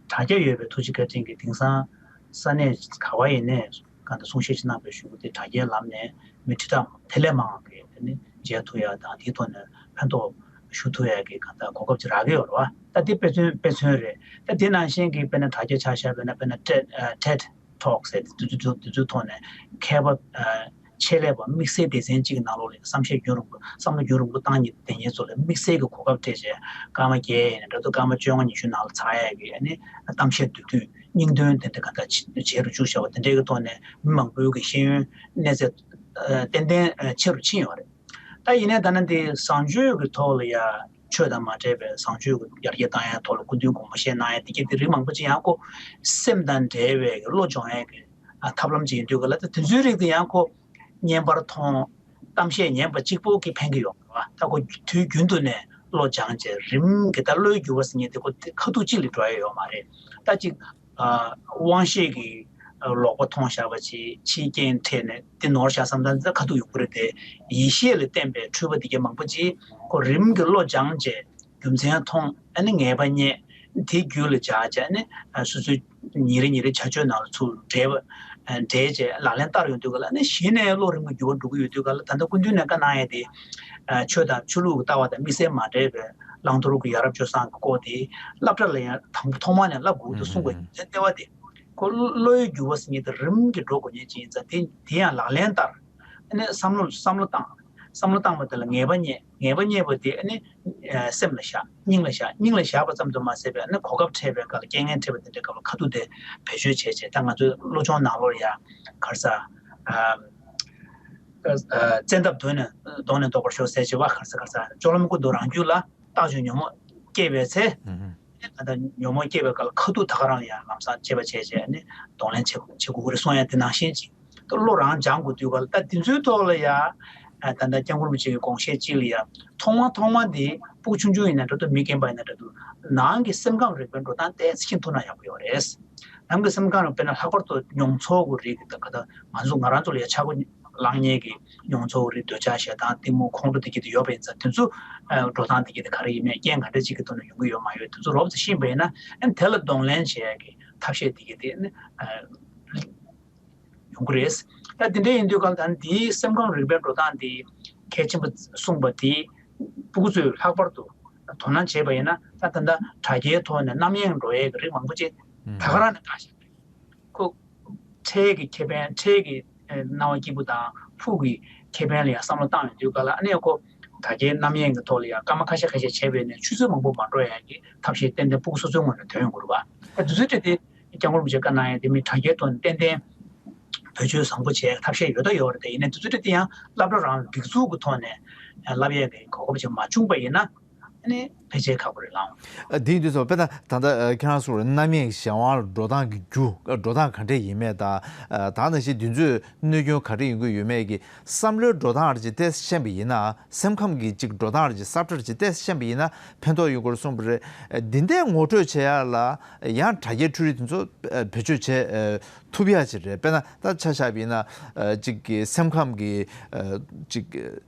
དྲ་རྒྱ་ཡོད་པའི་ཐུགས་རྗེ་བཀའ་དྲིན་གྱིས་དེང་སང་ས་གནས་ག་བ་ཡིན་ནའི་གང་ལྟར་གསུང་བཤད་ཅིག་གནང་བའི་གཞུག་གུ་དེ་དྲ་རྒྱའི་ལམ་ནས་མི་ཁྲི་ཕྲག་དེ་ལས་མང་བ་གིས་དེ་ནི་མཇལ་ཐུབ་ཡ་དང་དེའི་ཐོག་ནས་ཕན་ཐོགས་ཞུ་ཐུབ་ཡ་གི་གང་ལྟར་གོ་སྐབས་ཅིག་རག་གི་ཡོད་རེད་བ། ད་དེ་དཔེ་མཚོན་དཔེ་མཚོན་རེད། ད་དེ་ནང་བཞིན་གྱི་དཔེར་ན་དྲ་རྒྱ་ཆ་བཞག་པ་ཡིན་ན་དཔེར་ན་TED ཨ་TED Talk ཟེར་དེ་དུས་ཚོད་དུས་ཚོད་ཐོག་ནས་མཁས་པ་ཨ་ཆེད་ལས་པ་དམིགས་བསལ་སྡེ་ཚན་གཅིག་གི་ནང་ལོགས་ལ་བསམ་ཤེས་རྒྱུན་རིང་པོ་བསམ་བློ་རྒྱུན་རིང་པོ་བཏང་མཁན་དེ་ཚོ་ལ་དམིགས་བསལ་གྱི་གོ་སྐབས་སྤྲད་བྱས་སྐར་མ་བརྒྱད་ཡིན་ན་འདྲ་འདུག་སྐར་མ་བཅོ་ལྔ་ཉི་ཤུ་ནང་ལ་ཚར་ཡ་གི་ཨ་ནི་གཏམ་བཤད་བསྡུས་དུས་སྙིང་དོན་དེ་འདྲ་ག་ད་བྱེད་རུ་བཅུག་བཞག་པ་དེ་འདྲའི་གི་ཐོག་ནས་མི་མང་པོའི་གི་ཤེས་ཡོན་གནས་ཚད་ཏན་ཏན་ཆེ་རུ་ཕྱིན་ཡོད་རེད། ད་ཡིན་ནའི་ད་ནི་འདི་བཟང་སྤྱོད་ཀྱི་ཐོག་ལ་ཡ་ཆོས་དང་མ་འབྲེལ་བའི་བཟང་སྤྱོད་ཀྱི་ཡར་རྒྱས་བཏང་ཡའི་ཐོག་ལ་སྐུ་མདུན་དགོངས་པ་བཞེས་གནང་ཡ་འདི་གྱད་དེ་རིགས་མང་པོ་ཅིག་ཡང་ཁོ་སེམས་དང་འབྲེལ་བའི་བློ་སྦྱོང་ཡ་གི་ཐབས་ལམ་ཅིག་ཡིན་དུས་ག་ལ་ད་དེ་ཚོའི་རིགས་དེ་ཡང་ཁོ་བརྙན་པར་མཐོང་གཏམ་བཤད་ཉན་པ་གཅིག་པོ་གིས་ཕན་གྱི་ཡོད་མ་རེད་བ། ད་ཁོ་དུས་རྒྱུན་དུ་ནས་བློ་སྦྱངས་བྱས་རིམ་གྱིས་ད་བློའི་འགྱུར་བ་ཟེར་མཁན་དེ་ཁོ་དེ་ཁ་ཐུག་གཅིག་ལ་འགྲོ་ཡ་ཡོད་མ་རེད། ད་ཅིག་ཨ་དབང་ཤེས་ཀྱི་ཨ་ལོག་པ་མཐོང་བཞག་པ་ཅིག་ཕྱིའི་རྐྱེན་འཕྲད་ནས་འདི་ནོར་བཞག་བསམ་ད་འདི་ཁ་ཐུག་ཡོང་གི་རེད་དེ། ཡེ་ཤེས་ལ་བརྟེན་པའི་འཁྲུལ་པ་འདི་གྱད་མང་པོ་ཅིག་ཁོ་རིམ་གྱིས་བློ་སྦྱངས་བྱས་རྒྱུ་མཚན་མཐོང་ཨ་ནི་ངེས་པ་རྙེད། དེ་རྒྱུད་ལ་འཇགས་བྱས་ཨ་ནི་ཨ་སོ་སོའི་ཉིན་རེ་ཉིན་རེ་བྱ་སྤྱོད་ནང་ལ་ཚུར་འདྲེས་པ་ཨ་འདྲེས་བྱས་ལག་ལེན་བསྟར་ཡོང་དུས་ག་ལ་ཨ་ནི་གཞི་ནས་བློ་རིམ་གྱིས་འགྱུར་བ་འགྲོ་གི་ཡོད་དུས་ག་ལ། ད་ལྟ་སྐུ་མདུན་ནས་བཀའ་གནང་ཡས་དེ་ཨ་ཆོས་དང་ཆོས་ལུགས་ཀྱི་ལྟ་བ་དང་དམིགས་བསལ་མ་འདྲེས་པའི་བླང་དོར་གྱི་ཡ་རབས་སྤྱོད་བཟང་གི་སྐོར་དེ་སློབ་གྲྭ་ལ་ཡང་དང་པོ་ཐོག་མ་ནས་བསླབ་དགོས་འདུག་གསུང་དགོས་ཀྱི་ལྟེ་བ་དེ་ཁོ་བློའི་འགྱུར་བ་ཟེར་མཁན་དེ་རིམ་གྱིས་འགྲོ་དགོས་མཁན་ཅིག་ཡིན་ཙང་དེ་དེ་ཡང་ལག་ལེན་བསྟར། ཨ་ནི་བསམ་བློ་བསམ་བློ་བཏང་། བསམ་བློ་བཏང་བ་དེ་ལ་ངེས་པ་རྙེད། ངེས་པ་རྙེད་པ་དེ་ཨ་ནི་ཨ་སེམས་ལ་བཞག་སྙིང་ལ་བཞག་སྙིང་ལ་བཞག་པ་ཙམ་དུ་མ་ཟད་པའི་ཨ་ནི་གོ་སྐབས་འཕྲད་པའི་སྐབས་ལ་རྐྱེན་ངན་འཕྲད་པ་དེ་འདྲའི་སྐབས་ལ་ཁ་ཐུག་དེ་བེད་སྤྱོད་བྱས་བྱས། ད་ང་ཚོའི་བློ་སྦྱོང་ནང་ལོགས་ལ་ཡ་ག་རེ་ཟ་ཨ་ཨ་བཙན་ཐབས་གདོང་ནས་གདོང་ནས་ལྡོག་པར་ཤོག་ཟེར་བྱས་པ་ག་རེ་ཟ་ག་རེ་ཟ་སྤྱོད་ལམ་ཀུན་ཏུ་རང་རྒྱུད་ལ་བརྟག་དཔྱད་ཉོན་མོངས་སྐྱེས་པའི་ཚེ། ཨ་ད་ཉོན་མོངས་སྐྱེས་པའི་སྐབས་ལ་ཁ་ཐུག་ད་ག་རང་ཡང་ལམ་སང་དཔྱད་པ་བྱས་བྱས་ནས་གདོང་ལེན་བྱེད་བྱེད་དགོས་ཀྱི་རེད་གསུང་ཡ་དེ་ནང་བཞིན་ཅིག་ད་བློ་རང་སྦྱང་དགོས་དུས་ག་ལ་ད་དེ་ཚོའི་ཐོག་ལ་ཡ་ཨ་ད་ལྟ་སྐྱབས་མགོན་རིན་པོ་ཆེ་གི་དགོངས་བཞེད་ཅིག་ལ་ཡ་ཐོག་མ་ཐོག་མ་དེ་སྤུ་གུ་ཆུང་ཆུང་ཡིན་ན་འདྲ་འདུག་མི་རྒན་པ་ཡིན་ན་འདྲ་འདུག་ནང་གི་སེམས་ཁམས་རིག་པའི་འགྲོ་སྟངས་ཏོག་ཙམ་ཤེས་ཐུབ་ན་ཡག་པོ་ཡོད་རེད། ནང་གི་སེམས་ཁམས་རིག་པ་དཔེར་ན་ལྷག་པར་དུ་མྱོང་ཚོར་གྱི་རིགས་ཀྱི་ད་ག་ད་ང་ཚོ་ང་རང་ཚོ་ལ་ཡ་ཆག་སྒོ་ལངས་མཁན་གྱི་མྱོང་ཚོར་རིགས་འདོད་ཆགས་ཞེ་སྡང་གཏི་མུག་ཁོང་ཁྲོ་དེ་གྱད་དེ་ཡོད་པ་ཡིན་ཙང་དེ་ཚོ་ཨ་འགྲོ་སྟངས་དེ་གྱད་དེ་ག་རེ་ཡིན་མིན་རྐྱེན་ག་འདྲ་ཅིག་གི་ཐོག་ནས་ཡོང་གི་ཡོད་མ་ཡོད་དེ་ཚོ་རོབ་ཙམ་ཤེས་པ་ཡིན་ན་ཨ་ནི་དེ་ལ་གདོང་ལེན་བྱེད་ཡ་གི་ཐབས་ཤེས་དེ་གྱད་དེ་ཨ་ནི་ཨ་ཡོང་གི་རེད། ད་དེ་འདྲ་ཡིན་དུས་ག་ལ་ད་ནི་དེའི་སེམས་ཁམས་རིག་པའི་འགྲོ་སྟངས་དེ་གལ་ཆེན་པོ་གསུངས་པ་དེ་སྤུ་གུ་ཚོས་ལྷག་པར་དུ་དོ་སྣང་བྱས་པ་ཡིན་ན་ད་ད་ལྟ་དྲ་རྒྱའི་ཐོག་ནས་རྣམ་གཡེང་འགྲོ་ཡས་ཀྱི་རིགས་མང་པོ་ཅིག་ད་ག་རང་ནས་བཀག་བཞག་ཁོ་འཕྲལ་གྱི་ཁེ་ཕན་འཕྲལ་གྱི་ཨེ་སྣང་བ་སྐྱིད་པོ་དང་ཕུགས་ཀྱི་ཁེ་ཕན་ལ་ཡང་བསམ་བློ་བཏང་ཡོང་དུས་ག་ལ་ཨ་ནི་ཁོ་ དྲ་རྒྱའི་རྣམ་གཡེང་གི་ཐོག་ལ་ཡང་སྐར་མ་ཁ་ཤས་ཁ་ཤས་བྱས་པས་ནས་ཆུ་ཚོད་མང་པོ་མ་འགྲོ་ཡག་གི་ཐབས་ཤེས་ཏན་ཏན་ཕྲུ་གུ་སོ་སོའི་ངོས་ནས་ཐོན་ཡོང་གི་རེད་པ། ད་དུས་ཚོད་དེ་དེ་སྐྱབས་མགོན་རིན་པོ་ཆེས་བཀའ་གནང་ཡག་དེ་མི་དྲ་རྒྱའི་ཐོག་ནས་ཏན་ཏན་བེད་སྤྱོད་བཟང་པོ་བྱས་ཐབས་ཤེས་ཡོད་ད་ཡོད་རེད། དེ་ཡིན་ནའི་དུས་ཚོད་དེ་ཡང་སློབ་གྲྭ་རང་སྒྲིག་འཛུགས་ཀྱི་ཐོག་ནས་བསླབ་ཡག་གི་གོ་སྐབས་ཅིག་མ་བྱུང་པ་ཡིན་ན། ཨ་ནི་ཕལ་ཆེར་ཁག་པོ་རེད་ལགས། ཨ། དེ་ཡིན་དུས་ཙམ་པ་དཔེར་ན་ད་ལྟ་ཨ་ཁྱེད་རང་གསུངས་རེད། རྣམ་གཡེང་གཞན་དབང་ལ་འགྲོ་སྟངས་ཀྱི་རྒྱུ་ཨ་འགྲོ་སྟངས་ག་འདྲས་ཡིན་མེད་དང་། ཨ་ད་ནང་བཞིན་དེ་ཚོས་གནོད་སྐྱོན་ག་འདྲས་ཡོང་གི་ཡོད་མེད་ཀྱི་བསམ་བློའི་འགྲོ་སྟངས་རེ་ཅིག་ཏོག་ཙམ་ཤེས་པ་ཡིན་ན། སེམས་ཁམས་ཀྱི་ཅིག་འགྲོ་སྟངས་རེ་ཅིག་གསར་བསྒྲགས་རེ་ཅིག་ཏོག་ཙམ་ཤེས་པ་ཡིན་ན་ཕན་ཐོགས་ཡོང་གི་རེད་གསུངས་པ་རེད། ཨ་འདི་འདྲས་ངོ་སྤྲོད་བྱེད་ཡག་ལ་ཡང་དྲ་རྒྱའི་འཕྲུལ་རིག་དེ་ཚོ་ཨ་བེད་སྤྱོད་བྱེད་ཨ་ཐུབ་ཡག་ཅིག་རེད། དཔེར་ན་ད་ཆ་བཞག་པ་ཡིན་ན་ཨ་ཅིག་གི་སེམས་ཁམས་ཀྱི་ཨ་ཅིག་ག་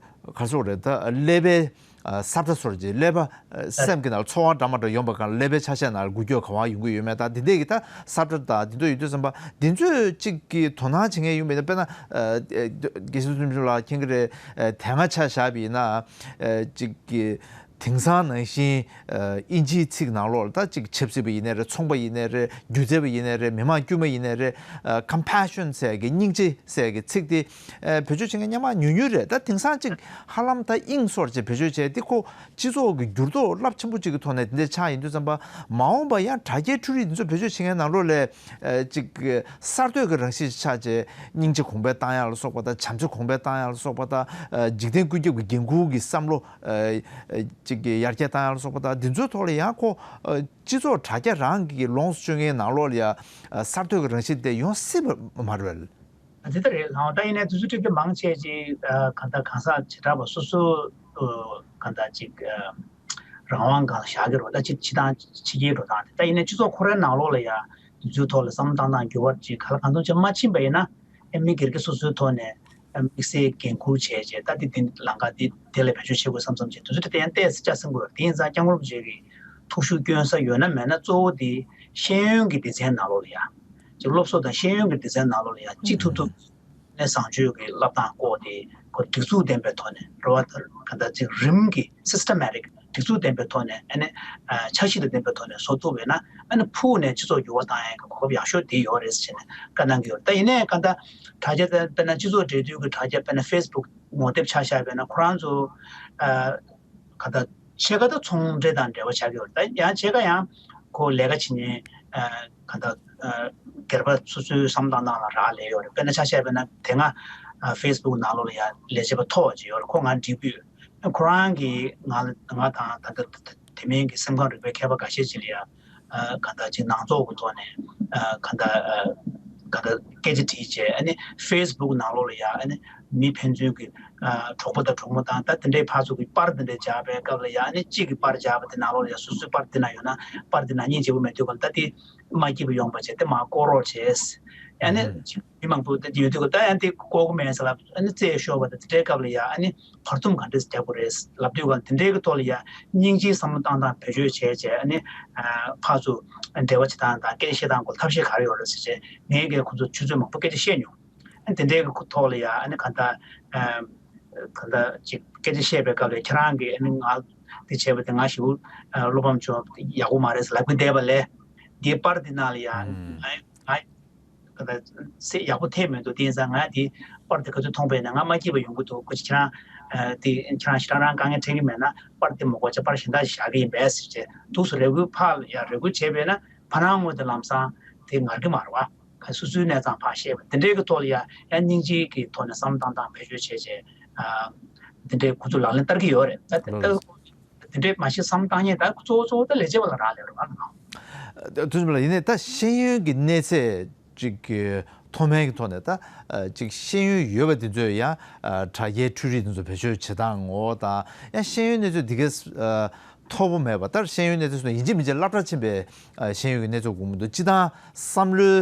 རེ་ཟེར་དགོས་རེད། ད་ཀླད་པའི་ཨ་གསར་བརྡ་སོར་གྱི་ཀླད་པ་ཨ་སེམས་ཀྱི་ནང་ཚོར་བ་འདྲ་མ་འདྲ་ཡོང་པ་གང་ཀླད་པའི་ཆ་ཤས་ནང་འགུལ་སྐྱོད་གང་བ་ཡོང་གི་ཡོད་མེད་དང་། འདི་འདྲས་ཀྱི་ད་གསར་བརྡ་དང་འདི་ཚོ་ཡོད་དུས་ཙམ་པ་འདི་ཚོས་གཅིག་གི་དོ་སྣང་བྱེད་མཁན་ཡོང་པ་ཡིན་ན། དཔེར་ན་ཨ་དགེ་བཤེས་བཙུན་ཆུང་ལགས་མཁྱེན་གྱི་རེད། ཨ་དེ་སྔ་ཆ་བཞག་པ་ཡིན་ན་ཨ་གཅིག་གི་དེང་སང་ནང་བཞིན་ཨ་དབྱིན་ཇིའི་ཚིག་ནང་ལོགས་ལ་ད་གཅིག་ཆབ་སྲིད་པ་ཡིན་ནའི་རེད། ཚོང་པ་ཡིན་ནའི་རེད། སྒྱུ་རྩལ་པ་ཡིན་ནའི་རེད། མི་མང་དཀྱུས་མ་ཡིན་ནའི་རེད། ཨ་compassion ཟེར་གི་སྙིང་རྗེ་ཟེར་གི་ཚིག་དེ་ཨ་བེད་སྤྱོད་བྱེད་མཁན་སྔོན་མ་ཉུང་ཉུང་རེད། ད་དེང་སང་ཅིག་ཧ་ལམ་ད་དབྱིངས་སོར་ཅིག་བེད་སྤྱོད་བྱས་ཏེ་ཁོ་སྤྱི་ཚོགས་ཀྱི་འགྱུར་ལྡོག་རླབས་ཆེན་པོ་ཅིག་གི་ཐོག་ནས་དེ་འདྲ་ཆགས་ཡིན་དུས་ཙམ་པ། མ་འོངས་པ་ཡང་དྲ་རྒྱའི་འཕྲུལ་རིག་འདི་ཚོ་བེད་སྤྱོད་བྱེད་མཁན་ནང་ལོགས་ལ་ཨ་ཅིག་གསར་གཏོད་ཀྱི་རང་བཞིན་ཆགས་བྱས་སྙིང་རྗེ་གོང་འཕེལ་བཏང་ཡག་ལ་སོགས་པ་དང་། བྱམས་བརྩེ་གོང་འཕེལ་བཏང་ཡག་ལ་སོགས་པ་དང་། ཨ་འཇིག་རྟེན་ཀུན་ཁྱབ་ཀྱི་འགན་ཁུར་གྱི་བསམ་བློ་ཨ་ཨ་ཅིག་གི་ཡར་རྒྱས་བཏང་ཡག་ལ་སོགས་པ་དང་། འདི་ཚོའི་ཐོག་ལ་ཡང་ཁོ་ཨ་སྤྱི་ཚོགས་དྲ་རྒྱ་རང་གི་ལོངས་སུ་སྤྱོད་མཁན་ནང་ལོགས་ལ་ཡང་ཨ་གསར་གཏོད་ཀྱི་རང་བཞིན་དེ་ཡོང་སྲིད་པ་མ་རེད། ཨ་དེ་ལྟར་རེད་ལགས། ད་ཡིན་ནའི་དུས་ཚོད་ཁྲིད་ཀྱི་མང་ཆེ་ཅིག་ཨ་གང་ལྟར་གང་ཟག་བྱེ་བྲག་པ་སོ་སོ་ཨ་གང་ལྟར་ཅིག་ཨ་རང་དབང་སྒང་བཞག་གི་རེད་པ། ད་ཕྱི་ཕྱི་ཐང་ཕྱི་རྒྱལ་འགྲོ་སྟངས་དེ། ད་ཡིན་ནའི་སྤྱི་ཚོགས་ཁོ་རའི་ནང་ལོགས་ལ་ཡང་དེ་ཚོའི་ཐོག་ལ་བསམ་བློ་བཏང་སྟངས་འགྱུར་བ་ཅིག་གང་ལ་གང་འཚམ་ཅིག་མ་ཕྱིན་པ་ཡིན་ན། ཨ་མི་སྒེར་གྱི་སོ་སོའི་ཐོག་ནས་ཨ་དམིགས་བསལ་འགན་ཁུར་བྱས་བྱས། ད་དེ་དེ་ལམ་ཁ་དེ་དེ་ལ་བེད་སྤྱོད་བྱེད་དགོས་བསམ་བསམ་བྱས། དུས་ཚོད་དེ་ཡང་ཏོག་ཙམ་ལྕགས་སྲིང་པོ་རེད། དེ་ཡིན་ཙང་སྐྱབས་མགོན་རིན་པོ་ཆེ་གིས་ཐུགས་ཤུགས་བསྐྱོན་ས་ཡོད་ན་མེད་ན་གཙོ་བོ་དེ་ཤེས་ཡོན་གྱི་སྡེ་ཚན་ནང་ལོགས་ལ་ཡང་། ཅིག་སློབ་གསོ་དང་ཤེས་ཡོན་གྱི་སྡེ་ཚན་ནང་ལོགས་ལ་ཡང་གཅིག་ཐུབ་ཐུབ་ནས་བཟང་སྤྱོད་ཀྱི་བསླབ་སྟངས་སྐོར་དེ་ཁོ་སྒྲིག་འཛུགས་ལྡན་པའི་ཐོག་ནས་རེད་པ། གང་ལྟར་ཅིག་རིམ་གྱིས་systematic སྒྲིག་འཛུགས་ལྡན་པའི་ཐོག་ནས་ཨ་ནི་ཨ་འཆར་གཞི་དང་ལྡན་པའི་ཐོག་ནས་བཟོ་ཐུབ་པ་ཡིན་ན། ཨ་ནི་ཕུགས་ནས་སྤྱི་ཚོགས་འགྱུར་བ་བཏང་ཡག་གི་གོ་སྐབས་ཡག་ཤོས་དེ་ཡོད་རེད་ཟེར་ནས་བཀའ་གནང་གི་ཡོད་རེད། ད་ཡིན་ནའི་གང་ལྟར་དྲ་རྒྱ་དེ་དཔེར་ན་སྤྱི་ཚོགས་འབྲེལ་མཐུད་ཀྱི་དྲ་རྒྱ་དཔེར་ན་Facebook ངོ་དེབ་ཆ་བཞག་པ་ཡིན་ན་ཁོ་རང་ཚོ་ཨ་གང་ལྟར་ཕྱེད་ཀ་ད་ཚོང་འབྲེལ་དང་འབྲེལ་བ་ཆགས་ཀྱི་ཡོད་རེད། ད་ཡང་ཕྱེད་ཀ་ཡང་ཁོ་ལས་ཀ་བྱེད་མཁན་ཨ་གང་ལྟར་ཨ་སྒེར་པ་སོ་སོའི་བསམ་བློ་བཏང་སྟངས་ལ་རག་ལས་ཡོད་རེད། དཔེར་ན་ཆ་བཞག་པ་ཡིན་ན་དེ་སྔ་ཨ་Facebook ནང་ལོགས་ལ་ཡང་ལས་བྱེད་པ་མཐོ་བ་ཅིག་ཡོད་རེད། ཁོ་ང་འདྲིས་པོས། ཁོ་རང་གིས་ང་ང་དང་ད་ལྟ་དེ་མིན་གྱི་སེམས་ཁམས་རིག་པའི་མཁས་པ་འགའ་ཤས་ཅིག་ལ་ཡང་ཨ་གང་ལྟར་ཅིག་ནང་ཚོགས་ཀྱི་ཐོག་ནས་ཨ་གང་ལྟར་ཨ་གང་ལྟར་སྐད་ཆ་དྲིས་བྱས། ཨ་ནི་Facebook ནང་ལོགས་ལ་ཡང་ཨ་ནི་མི་ཕན་ཚུན་གྱི་ཨ་གྲོགས་པོ་དང་གྲོགས་མོ་དང་། ད་དེ་འདྲའི་ཕར་ཚུར་གྱི་པར་དེ་འདྲ་བརྒྱབ་པའི་སྐབས་ལ་ཡང་ཨ་ནི་གཅིག་གིས་པར་བརྒྱབ་པ་དེ་ནང་ལོགས་ལ་ཡང་སོ་སོའི་པར་དེ་ན་ཡོད་ན་པར་དེ་ནང་སྙིང་རྗེ་པོ་མེད་དུས་གང་ལྟར་དེ་མ་སྐྱིད་པ་ཡོང་པ་བྱས་ཏེ་མར་བཀོག་རོགས་བྱས། ཨ་ནི་ཨུམ། མི་མང་པོ་དེ་ཡོད་དུས་ད་ཡང་དེ་བཀོག་གི་མེད་ཟེར་ལབ། ཨ་ནི་རྩོད་ཤོར་བ་དང་དེ་འདྲའི་སྐབས་ལ་ཡ་ཨ་ནི་བར་འདུམ་ག་འདྲས་རྒྱག་དགོས་རེད་ལབ་དུས་གང་དེ་འདྲའི་གི་ཐོག་ལ་ཡ་སྙིང་རྗེའི་བསམ་བློ་བཏང་སྟངས་བེད་སྤྱོད་བྱས་བྱས། ཨ་ནི་ཨ་ཕར་ཚུར་འབྲེལ་བ་བྱེད་སྟངས་དང་སྐད་ཆ་བཤད་སྟངས་སྐོར་ཐབས་ཤེས་ག་རེ་ཡོད་རེད་ཟེར་བྱས་ངས་ཀྱིས་ཁོ་ཚོ་ཆུ་ཚོད་མང་པོ་སྐད་ཆ་བཤད་མྱོང་། ཨ་ནི་དེ་འདྲའི་གི་ཐོག་ལ་ཡ་ཨ་ནི་གང་ལྟར་ཨ་གང་ལྟར་ཅིག་སྐད་ཆ་བཤད་པའི་སྐབས་ལ་ཁྱེད་རང་གིས་ཨ་ནི་ང་དེ་བྱས་པ་དེ་ང་ཞེ་པོ་ཨ་བློ་ཕམ་བྱུང་། ཡག་པོ་མ་རེད་ཟེར་ལབ་ཀྱི་བསྡད་པ་ལས་འདིའི་པར་འདི་ནང་ལ་ཡ་ཨ་ནི་ང་ང་ག་ད་སེ་ཡག་པོ་ཐེབས་མི་འདུག་དེ་ཡིན་ཙང་ང་དེ་པར་དེ་ག་ཚོད་མཐོང་པས་ན་ང་མ་སྐྱིད་པ་ཡོང་གི་འདུག་ཁོ་ཅིག་ཁྱེད་རང་ཨ་དེ་ཁྱེད་རང་ཞེ་དྲག་རང་དཀའ་ངལ་འཕྲད་ཀྱི་མེད་ན་པར་དེ་མ་དགོས་བྱས་པར་གཞན་དག་ཞིག་བཞག་གི་ཡིན་པས་ཟེར་བྱས་འདུག་སེ་རེ་སྐུལ་ཕར་ལ་ཡ་རེ་སྐུལ་བྱས་པས་ན་ཕ་ནང་ངོས་དེ་ལམ་སང་དེ་ངར་གི་མ་རེད་བ། ག་སོ་སོའི་གནས་སྟངས་ཕར་བཤད་པ་དེ་འདྲའི་གི་ཐོག་ལ་ཡ་ཡང་སྙིང་རྗེ་གི་ཐོག་ནས་བསམ་བློ་བཏང་སྟངས་བེད་སྤྱོད་བྱས་བྱས་ཨ་དེ་འདྲའི་ཁོ་ཚོ་ལག་ལེན་བསྟར་གི་ཡོད་རེད། ད་དེ་ལགས། ལྟ་དེ་འདྲའི་མ་གཞི་བསམ་བཏང་མཁན་ད་གཙོ་བོ་གཙོ་བོ་ད་ལས་བྱེད་པ་ལ་རག་ལས་རེད་བ། དུས་ཚོད་ལ་ཡིན་ནའི་ད་ཤེས་ཡོན་གྱི་གནས་ཚད་ཅིག་གི་མཐོ་དམན་གྱི་ཐོག་ནས་ད་ཅིག་ཤེས་ཡོན་ཡོད་པ་དེ་ཚོས་ཡང་དྲ་རྒྱའི་འཕྲུལ་རིག་དེ་ཚོ་བེད་སྤྱོད་བྱེད་སྟངས་ངོ་བོ་དང་། ཡང་ཤེས་ཡོན་གནས་ཚད་དེ་གས་མཐོ་པོ་མེད་པ། ད་ཤེས་ཡོན་གནས་ཚད་སོང་ན་ཡིན་གཅིག་མིན་གཅིག་སློབ་གྲྭ་ཕྱིན་པའི་ཤེས་ཡོན་གྱི་གནས་ཚད་དགོས་མི་འདུག་སྤྱི་བཏང་བསམ་བློའི་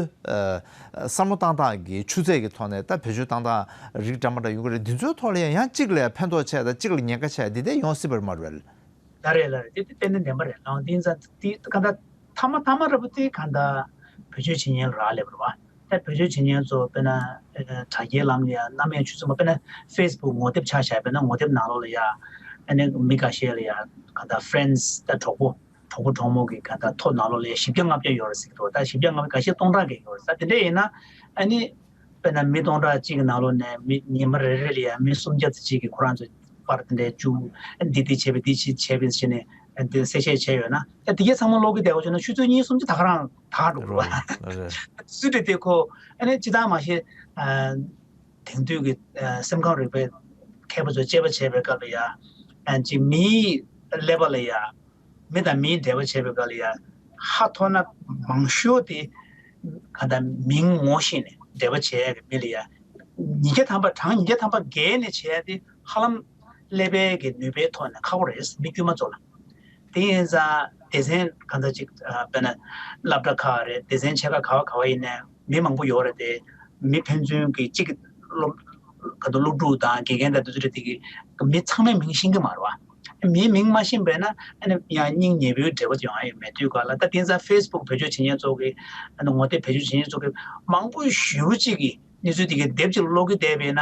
བསམ་བློ་བཏང་སྟངས་ཀྱི་ཆུ་ཚད་ཀྱི་ཐོག་ནས་ད་བེད་སྤྱོད་བཏང་སྟངས་རིགས་འདྲ་མ་འདྲ་ཡོང་གི་རེད། འདི་ཚོའི་ཐོག་ལ་ཡང་ཡང་གཅིག་ལ་ཕན་ཐོགས་ཆེ་དང་གཅིག་ལ་ཉེན་ཁ་ཆེ་འདི་འདྲ་ཡོང་སྲིད་པ་རེད་མ་རེད། ལགས་རེད་ལགས་རེད། དེ་དེ་ཏན་ཏན་བདེན་པ་རེད། ལགས་འདི་ཡིན་ཙང་དེ་གང་ལྟར་མཐའ་མ་མཐའ་མ་ར་བུ་དེ་གང་ལྟར་བེད་སྤྱོད་བྱེད་མཁན་ལ་རག་ལས་པ་རེད་བ། ད་བེད་སྤྱོད་བྱེད་མཁན་ཚོ་དཔེར་ན་དྲ་རྒྱའི་ལམ་ལ་ཡ་རྣམ་གཡེང་ཆུ་ཚོད་མ་དཔེར་ན་Facebook ངོ་དེབ་ཆ་བཞག་པས་ན་ངོ་དེབ་ནང་ལོགས་ལ་ཡ་ཨ་ནི་མི་འགའ་ཤས་ལ་ཡ་གང་ལྟར་friends ད་གྲོགས་པོ་གྲོགས་པོ་གྲོགས་མོ་གི་གང་ལྟར་ཐོ་ནང་ལོགས་ལ་ཡ་བཞི་བརྒྱ་ལྔ་བརྒྱ་ཡོད་རེད་ཟེར་གི་འདུག་ད་བཞི་བརྒྱ་ལྔ་བརྒྱ་འགའ་ཤས་སྟོང་ཕྲག་འགའ་ཡོད་རེད། ད་དེ་འདྲ་ཡིན་ན་ཨ་ནི་དཔེར་ན་མི་སྟོང་ཕྲག་གཅིག་གི་ནང་ལོགས་ནས་མི་ཉི་མ་རེ་རེ་ལ་ཡ་མི་སུམ་བརྒྱ་ཙམ་ཅིག་གིས་ཁོ་རང་ཚོ་ པར་དེ་འདྲའི་བཅུག་འདི་འདི་བྱས་པས་འདི་ཅི་བྱས་པས་ཟེར་ནས་འདི་གསལ་བཤད་བྱས་ཡོད་ན། ད་དེ་གའི་ཚང་མ་ཀློག་གི་བསྡད་པ་བྱུང་ན་ཆུ་ཚོད་གཉིས་གསུམ་ཅིག་ད་ག་རང་ད་ག་འགྲོ་གི་རེད་བ། རེད། རེད། སུ་དེ་དེ་ཁོ་ཨ་ནི་ཅི་ད་མ་ཤེས། དེང་དུས་ཀྱི་སེམས་ཁམས་རིག་པའི་མཁས་པ་ཚོས་དཔྱད་པ་བྱས་པའི་སྐབས་ལ་ཡ། ཅིག་མིའི་ཀླད་པ་ལ་ཡ། མི་དང་མིའི་འབྲེལ་བ་བྱས་པའི་སྐབས་ལ་ཡ། ཧ་ཐོ་ན་མང་ཤོས་དེ་ག་ད་མིང་ངོ་ཤེས་ནས་འབྲེལ་བ་བྱས་ཡ་གི་མི་ལ་ཡ། ཉིས་བརྒྱ་ཐམ་པ་གྲངས་ཉིས་བརྒྱ་ཐམ་པ་བརྒལ་ནས་བྱས་ཡ་དེ་ཧ་ལམ་ཀླད་པའི་གི་ནུས་པའི་ཐོག་ནས་ཁག་པོ་རེད། མི་དཀྱུས་མ་ཚོ་ལ། དེ་ཡིན་ཙང་སྡེ་ཚན་གང་ཚ་ཅིག་དཔེར་ན་སློབ་གྲྭ་ཁག་རེད། སྡེ་ཚན་ཆེ་ཁག་ག་བ་ག་བ་ཡིན་ནའི་མི་མང་པོ་ཡོད་རེད་དེ། མི་ཕན་ཚུན་གྱི་གཅིག་གི་སློབ་ག་དུ་སློབ་ཕྲུག་དང་དགེ་རྒན་དང་དེ་ཚོ་རེད་དེ་གི་མི་ཚང་མས་མིང་ཤེས་ཀྱི་མ་རེད་བ། མིའི་མིང་མ་ཤེས་པས་ན་ཨ་ནི་ཡང་སྙིང་ཉེ་པོའི་འབྲེལ་བ་ཡོང་ཡ་ཡོད་མེད་དུས་ག་ལ། ད་དེང་སང་ཕེ་སི་བུག་བེད་སྤྱོད་བྱེད་མཁན་ཚོ་གི་ཨ་ནི་ངོ་དེབ་བེད་སྤྱོད་བྱེད་མཁན་ཚོ་གི་མང་པོ་ཞེ་པོ་ཅིག་གི་གནས་ཚུལ་དེ་གའི་དེབ་ཅིག་ཀློག་གི་བསྡད་པས་ན།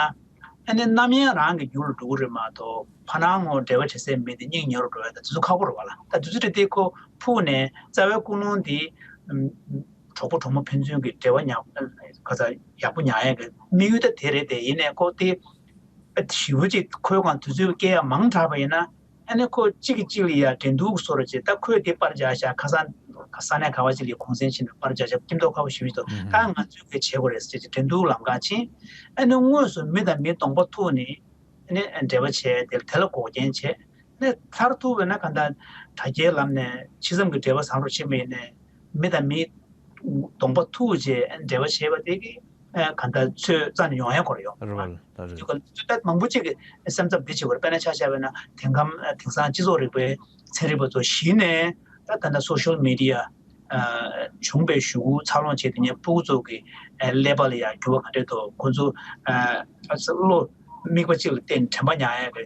ཨ་ནི་རྣམ་གཡེང་རང་གི་རྒྱུད་ལ་འགྲོ་གི་རེད་མ་གཏོགས་ཕ་ནང་ངོ་འབྲེལ་བ་བྱེད་སའི་མི་དེ་སྙིང་ཉེ་རུ་འགྲོ་ཡ་ད་དེ་ཚོ་ཁག་པོ་རེད་བ་ལ། ད་དེ་ཚོ་དེ་དེ་ཁོ་ཕུགས་ནས་རྩ་བའི་ཀུན་སློང་དེ་གྲོགས་པོ་གྲོགས་མོ་ཕན་ཚུན་གྱི་འབྲེལ་བ་ཉག་ག་ས་ཡག་པོ་ཉར་ཡ་གི་དམིགས་ཡུལ་ད་དེ་རེད་དེ། ཡིན་ནའི་ཁོ་དེ་ཞེ་པོ་ཅིག་ཁོའི་སྒང་དུས་ཚོད་སྐྱེལ་ཡ་མང་དྲགས་པ་ཡིན་ན། ཨ་ནི་ཁོ་གཅིག་གིས་གཅིག་ལ་ཡ་འགྲན་བསྡུར་གྱི་བཟོ་འདྲ་བྱས། ད་ཁོས་དེ་པར་རྒྱག་ཤག་ཁ་སང་ས་གནས་ག་བ་ཅིག་ལ་གུང་སེང་ཕྱིན་ནས་པར་རྒྱག་ཤག་སྐྱིད་མདོག་ཁ་པོ་ཞེ་པོ་ཅིག་འདུག་ད་ང་ཚོས་དེ་བྱེད་དགོས་རེད་ཟེར་བྱས་འགྲན་བསྡུར་ལམ་ཁ་ཕྱིན། ཨ་ནི་དངོས་སུ་མི་དང་མི་གདོང་པ་ཐུག་ནས་ཨ་ནི་འབྲེལ་བ་བྱས། དེ་དེ་ལ་འགོག་རྐྱེན་བྱས། ཨ་ནི་མཐར་ཐུག་བས་ན་གང་ལྟར་དྲ་རྒྱའི་ལམ་ནས་ཕྱི་མཚམས་ཀྱི་འབྲེལ་བ་བཟང་རུ་ཕྱིན་པ་ཡིན་ནའི་མི་དང་མི་གདོང་པ་ཐུག་བྱས་འབྲེལ་བ་བྱས་པ་དེ་གིས་ཨ་གང་ལྟར་ཚོད་རྩ་ནས་ཡོང་ཡ་སྐོར་ཡོང་། རེད་བ། ལ་རེད། དེ་ག་ཚོད་ལྟ་མང་པོ་ཅིག་གིས་སེམས་འཚབ་འདི་བྱེད་དགོས་རེད། དཔེར་ན་ཆ་བཞག་པ་ན་དེང་སྐབས་དེང་སང་སྤྱི་ཚོགས་རིག་པའི་ཚན་རིག་པ་ཚོ་གཞི་ནས་ད་ད་ལྟ་སོ་ཤལ་མི་ཌི་ཡ་བྱུང་པའི་གཞུག་གུ་འཚར་ལོངས་བྱས་དེ་ཉིད་སྤུ་གུ་ཚོ་གི་ཀླད་པ་ལ་ཡང་འགྱུར་བ་ག་འདྲས་འདུག་ཁོ་ཚོ་བློ་དམིགས་པ་གཅིག་ལ་བརྟེན་དྲན་པ་ཉར་ཡ་གི་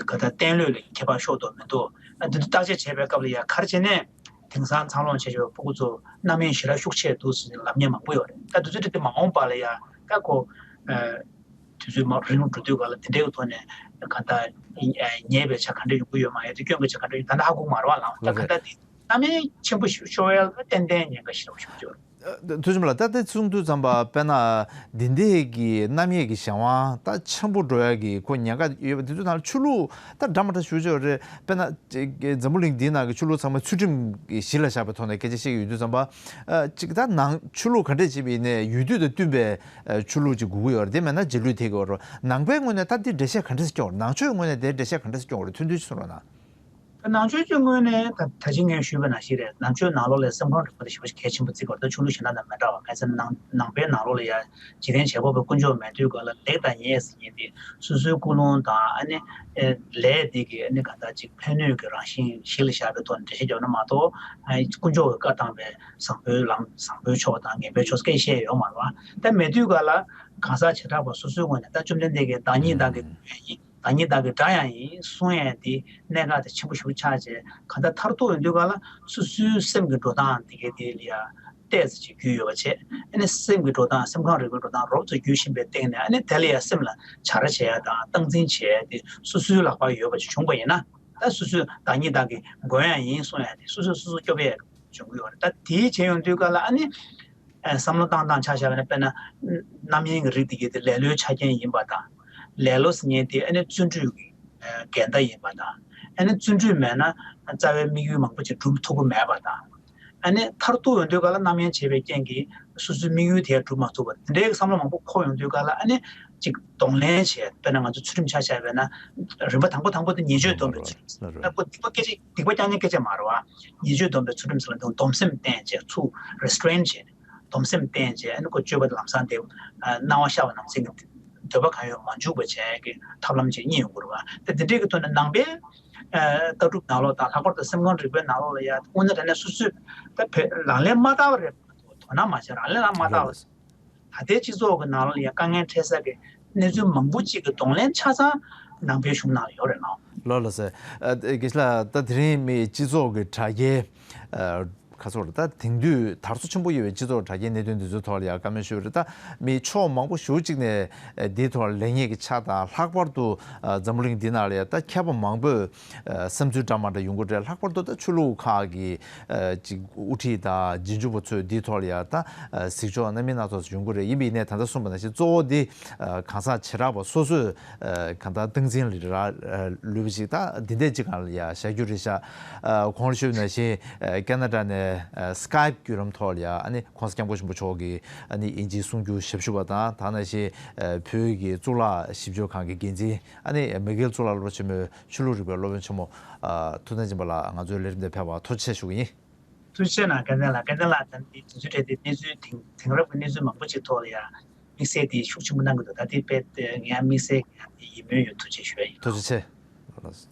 ག་ད་བསྟན་ལྷོད་ལ་ཁྱད་པར་ཤོར་འདུག་མི་འདུག་འདི་ཚོ་བརྟག་དཔྱད་བྱས་པའི་སྐབས་ལ་ཡང་ག་རེ་བྱས་ནས་དེང་སང་འཚར་ལོངས་བྱས་བྱས་པའི་སྤུ་གུ་ཚོ་རྣམ་གཡེང་ཞེ་དྲག་ཤུགས་ཆེ་འདུག་ཟེར་ནས་ལབ་མཁན་མང་པོ་ཡོད་རེད། ད་དུས་ཚོད་དེ་མ་འོངས་པ་ལ་ཡང་ད་ཁོ་དུས་ཚོད་མ་རིང་རུ་འགྲོ་དུས་ག་ལ་དེ་འདྲའི་ཐོག་ནས་ག་ད་ཉེས་པའི་ཆ་ག་འདྲ་ཡོང་གི་ཡོད་མ་ཡོད་དེ་སྐྱོན་གྱི་ཆ་ག་འདྲ་ཡོད་ད་ལྟ་ཧ་གོ་མ་རེད་བ། ལགས་ད་ག་ད་དེ་རྣམ་གཡེང་ཆེན་པོ་ཞིག་ཤོར་ཡ་ལ་ཏན་ཏན་ཉེན་ཁ་ཞེ་དྲག་ཞིག་ཡོད་རེད། ཐུགས་རྗེ་གནང་། ད་ལྟ་གསུང་དུས་ཙམ་པ་དཔེར་ན་འདི་འདྲའི་གི་རྣམ་གཡེང་གི་གཞན་དབང་ད་ཆེན་པོ་འགྲོ་ཡ་གི་ཁོ་ཉེན་ཁ་ཡོད་པ་དེ་ཚོ་ནང་ཆོས་ལུགས་ད་འདྲ་མི་འདྲ་ཞུ་ཆོག་རེད། དཔེར་ན་འཛམ་བུ་གླིང་འདིའི་ནང་གི་ཆོས་ལུགས་ཚང་མ་ཚུལ་ཁྲིམས་ཀྱི་གཞི་ལ་བཞག་པའི་ཐོག་ནས་སྐད་ཆ་བཤད་ཀྱི་ཡོད་དུས་ཙམ་པ། གཅིག་ད་ནང་ཆོས་ལུགས་ག་འདྲས་བྱས་པ་ཡིན་ནའི་ཡུལ་དུས་དང་བསྟུན་པའི་ཆོས་ལུགས་ཅིག་དགོས་ཀྱི་ཡོད་རེད། དེ་མེད་ན་རྗེས་ལུས་ཐེབས་ཀྱི་ཡོད་རེད། ནང་པའི་ངོས་ནས་ད་འདི་འགྲེལ་བཤད་ག་འདྲས་སེ་སྐྱོང་རེད། ནང་ཆོས་ངོས་ནས་འདིའི་འགྲེལ་བཤད་ག་འདྲས་སེ་སྐྱོང་རེད། ཐུང་ཐུང་ཞིག་གསུང་རོགས་གནང་། ནང་ཆོས་ཀྱི་ངོས་ནས་ད་ད་ཅི་ངས་ཞུས་པ་ནང་བཞིན་རེད། ནང་ཆོས་ནང་ལོགས་ལ་སེམས་ཁམས་རིག་པ་དེ་ཞེ་པོ་ཞིག་གལ་ཆེན་པོ་བརྩི་དགོས་རེད། ད་ཆོས་ལུགས་གཞན་དག་དང་མི་འདྲ་བ། གལ་སྲིད་ནང་ནང་པའི་ནང་ལོགས་ལ་ཡ་འཇིག་རྟེན་བྱེད་པོ་པའི་དཀོན་མཆོག་མེད་དུས་ག་ལ་ལེགས་དང་ཉེས་ཟེར་མཁན་དེ་སོ་སོའི་ཀུན་སློང་དང་ཨ་ནི་ལས་དེ་གི་ཨ་ནི་ག་ད་ཅིག་ཕན་གནོད་ཀྱི་རང་བཞིན་གཞི་ལ་བཞག་པའི་ཐོག་ནས་འགྲེལ་བཤད་རྒྱབ་ན་མ་གཏོགས། ཨ་དཀོན་མཆོག་གིས་བཀའ་བཏང་བའི་བཟང་པོའི་ལམ་བཟང་པོའི་ཕྱོགས་དང་ངན་པའི་ཕྱོགས་སྐད་བཤད་ཡོད་མ་རེད་བ། ད་མེད་དུས་ག་ལ་གང་ཟག་བྱེ་བྲག་པ་སོ་སོའི་ངོས་ནས་ད་བཅོམ་ལྡན་འདས་ཀྱིས་བདག་ཉིད་བདག་གི་ཡིན། བདག་ཉིད་བདག་གི་དགྲ་ཡང་ཡིན་གསུང་ཡས་དེ་གནད་འགག་དེ་ཆེན་པོ་ཞེ་པོ་ཆགས་བྱས། གང་ལྟར་མཐར་ཐུག་ཡོང་དུས་ག་ལ་སོ་སོའི་སེམས་ཀྱི་འགྲོ་སྟངས་དེ་གའི་དེ་ལ་ཡ་ཏོག་ཙམ་ཅིག་རྒྱུས་ཡོད་པ་བྱས། ཨ་ནི་སེམས་ཀྱི་འགྲོ་སྟངས་སེམས་ཁམས་རིག་པའི་འགྲོ་སྟངས་རོབ་ཙམ་རྒྱུས་ཕྱིན་པའི་སྟེང་ནས་ཨ་ནི་དེ་ལ་ཡ་སེམས་ལ་བྱ་ར་བྱེད་ཡ་དང་སྟངས་འཛིན་བྱེད་ཡ་དེ་སོ་སོའི་ལག་པར་ཡོད་པ་ཅིག་བྱུང་པ་ཡིན་ན། ད་སོ་སོའི་བདག་ཉིད་བདག་གི་མགོན་ཡང་ཡིན་གསུང་ཡ་དེ་སོ་སོས་སོ་སོ་སྐྱོབ་ཡ་བྱུང་གི་ཡོད་རེད། ད་དེའི་བྱས་ཡོང་དུས་ག་ལ་ཨ་ནི། ཨ་བསམ་བློ་བཏང་སྟངས་ཆ་བཞག་པ་ན་དཔེར་ན། རྣམ་གཡེང་གི་རིགས་དེ་གའི་དེ་ལེ་ལོའི་ཆ་རྐྱེན་ཡིན་པ་དང་། ལེ་ལོ་ཟེར་མཁན་དེ་ཨ་ནི་བརྩོན་འགྲུས་ཀྱི་འགལ་ཟླ་ཡིན་པ་དང་། ཨ་ནི་བརྩོན་འགྲུས་མེད་ན་རྩ་བའི་དམིགས་ཡུལ་མང་པོ་ཅིག་སྒྲུབ་ཐུབ་ཀྱི་མེད་པ་དང་། ཨ་ནི་མཐར་ཐུག་ཡོང་དུས་ག་ལ་རྣམ་གཡེང་བྱས་པའི་རྐྱེན་གྱིས་སོ་སོའི་དམིགས་ཡུལ་དེ་སྒྲུབ་མ་ཐུབ་པ་དེ་འདྲའི་བསམ་བློ་མང་པོ་འཁོར་ཡོང་དུས་ག་ལ་ཨ་ནི་ཅིག་གདོང་ལེན་བྱས། དཔེར་ན་ང་ཚོ་ཚུལ་ཁྲིམས་ཆ་བཞག་པ་ན་རིམ་པ་དང་པོ་དང་པོ་དེ་ཉེས་སྤྱོད་སྡོམ་པའི་ཚུལ་ཁྲིམས། ད་ཁོ་སྡིག་པ་སྐད་ཆ་སྡིག་པ་རྐྱང་རྐྱང་སྐད་ཆ་མ་རེད་བ། ཉེས་སྤྱོད་སྡོམ་པའི་ཚུལ་ཁྲིམས་ཟེར་བ་དེ་སྡོམ་སེམས་བསྟེན་བྱས་ཚུར་རེ་སི་ཊེན་བྱས། སྡོམ་སེམས་བསྟེན་བྱས་ཨ་ནི་ཁོ་སྤྱོད་པ་དེ་ལམ་སང་དེ་སྣང་བ་ཤར་བ་ནང་བཞིན་གྱི་འདོད་པ་གང་ཡོད་མ་འཇུག་པ་བྱས་ཀྱི་ཐབས་ལམ་ཅིག་རྙེད་ཡོང་གི་རེད་བ། ད་དེ་འདྲའི་གི་ཐོག་ནས་ནང་པའི་ལྟ་གྲུབ་ནང་ལོགས་དང་ལྷག་པར་དུ་སེམས་ཁམས་རིག་པའི་ནང་ལོགས་ལ་ཡ་དངོས་གནས་དྲང་གནས་སོ་སོས་ད་བེད་ལག་ལེན་མ་བསྟར་བ་རེད། དོ་སྣང་མ་བྱས་རང་ལེན་ལ་མ་བསྟར་བ། ད་ལྟའི་སྤྱི་ཚོགས་ཀྱི་ནང་ལོགས་ལ་ཡ་དཀའ་ངལ་འཕྲད་ས་གི་གནས་ཚུལ་མང་པོ་ཅིག་གི་གདོང་ལེན་ཆ་ཚང་ནང་པའི་གཞུང་ནང་ལ་ཡོད་རེད་ལགས། ལགས་ལགས་སེ། ཨ་དགེ་བཤེས་ལགས་ད་དེ་རིང་མི་སྤྱི་ཚོགས་ཀྱི་དྲ་རྒྱའི་ཨ་ ག་ཚོད་རེད། ད་དེང་དུས་དར་སོ་ཆེན་པོ་ཡོད་པའི་སྤྱི་ཚོགས་དྲ་རྒྱའི་གནད་དོན་འདི་ཚོའི་ཐོག་ལ་ཡང་བཀའ་མོལ་ཞུས་པ་རེད། ད་མི་ཕྱོགས་མང་པོ་ཞེ་པོ་ཅིག་ནས་འདིའི་ཐོག་ལ་ལེགས་ཉེས་ཀྱི་ཆ་དང་། ལྷག་པར་དུ་འཛམ་བུ་གླིང་འདི་ནང་ལ་ཡང་ད་མཁས་པ་མང་པོས་བསམ་ཚུལ་འདྲ་མ་འདྲ་ཡོང་གི་རེད། ལྷག་པར་དུ་ད་ཆོས་ལུགས་ཁག་གི་ཅིག་དབུ་ཁྲིད་དང་རྗེས་འཇུག་པ་ཚོས་འདིའི་ཐོག་ལ་ཡང་ད་གཟིགས་ཕྱོགས་སྣ་མིན་སྣ་ཚོགས་ཡོང་གི་རེད། ཡིན་པ་ཡིན་ནའི་ད་ལྟ་གསུངས་པ་ནང་བཞིན་གཙོ་བོ་འདི་གང་ཟག་བྱེ་བྲག་པ་སོ་སོས་གང་ལྟར་སྟངས་འཛིན་ལ་ལུས་པ་ཞིག་ད་འདི་འདྲས་ཅིག་གང་ལ་ཡ་བཞག་རྒྱུ་རེད་ཤག་ཨ། གོང་ལ་ཞུས་ནང་བཞིན་ཨ། ཁེ་ན་ཌ་ནས་ཨ། སི་ཀའེབ་བརྒྱུད་ལམ་ཐོག་ལ་ཡ་ཨ་ནི་༸གོང་ས་༸སྐྱབས་མགོན་ཆེན་པོ་མཆོག་གི་ཨ་ནི་དབྱིན་ཇིའི་གསུང་སྒྱུར་ཞབས་ཞུ་བ་དང་། ད་ནང་བཞིན་ཨ། བོད་ཀྱི་གཙུག་ལག་ཞིབ་དཔྱོད་ཁང་གི་འགན་འཛིན་ཨ་ནི་མི་གྷེལ་གཙུག་ལག་སློབ་གྲྭ་ཆེན་མོའི་ཆོས་ལུགས་རིག་པའི་སློབ་དཔོན་ཆེན་མོ་ཨ། ཐུབ་བསྟན་སྦྱིན་པ་ལགས། ང་ཚོའི་ལས་རིམ་དེ་ཕེབས་པར་ཐུགས་རྗེ་ཆེ་ཞུ་གི་ཡིན། ཐུགས་རྗེ་གནང་། སྐལ་ལྡན་ལགས། སྐལ་ལྡན་ལགས་ད་ནི་དུས་ཚོད་སྤྲད་དེ་གནས་ཚུལ་དེང་དེང་རབས་ཀྱི་གནས་ཚུལ་མང་པོ་ཅིག་ཐོག་ལ་ཡང་དམིགས་བསལ་དེ་ཤུགས་ཆེན་པོ་གནང་གི་འདུག་ད་དེ་དཔེ་ངས་དམིགས་བསལ་ངས་དེ་ཡིད་སྨོན་ཡོད། ཐུགས་རྗེ་ཆེ་ཞུ་ཡ་ཡིན། ཐུགས་རྗེ་ཆེ།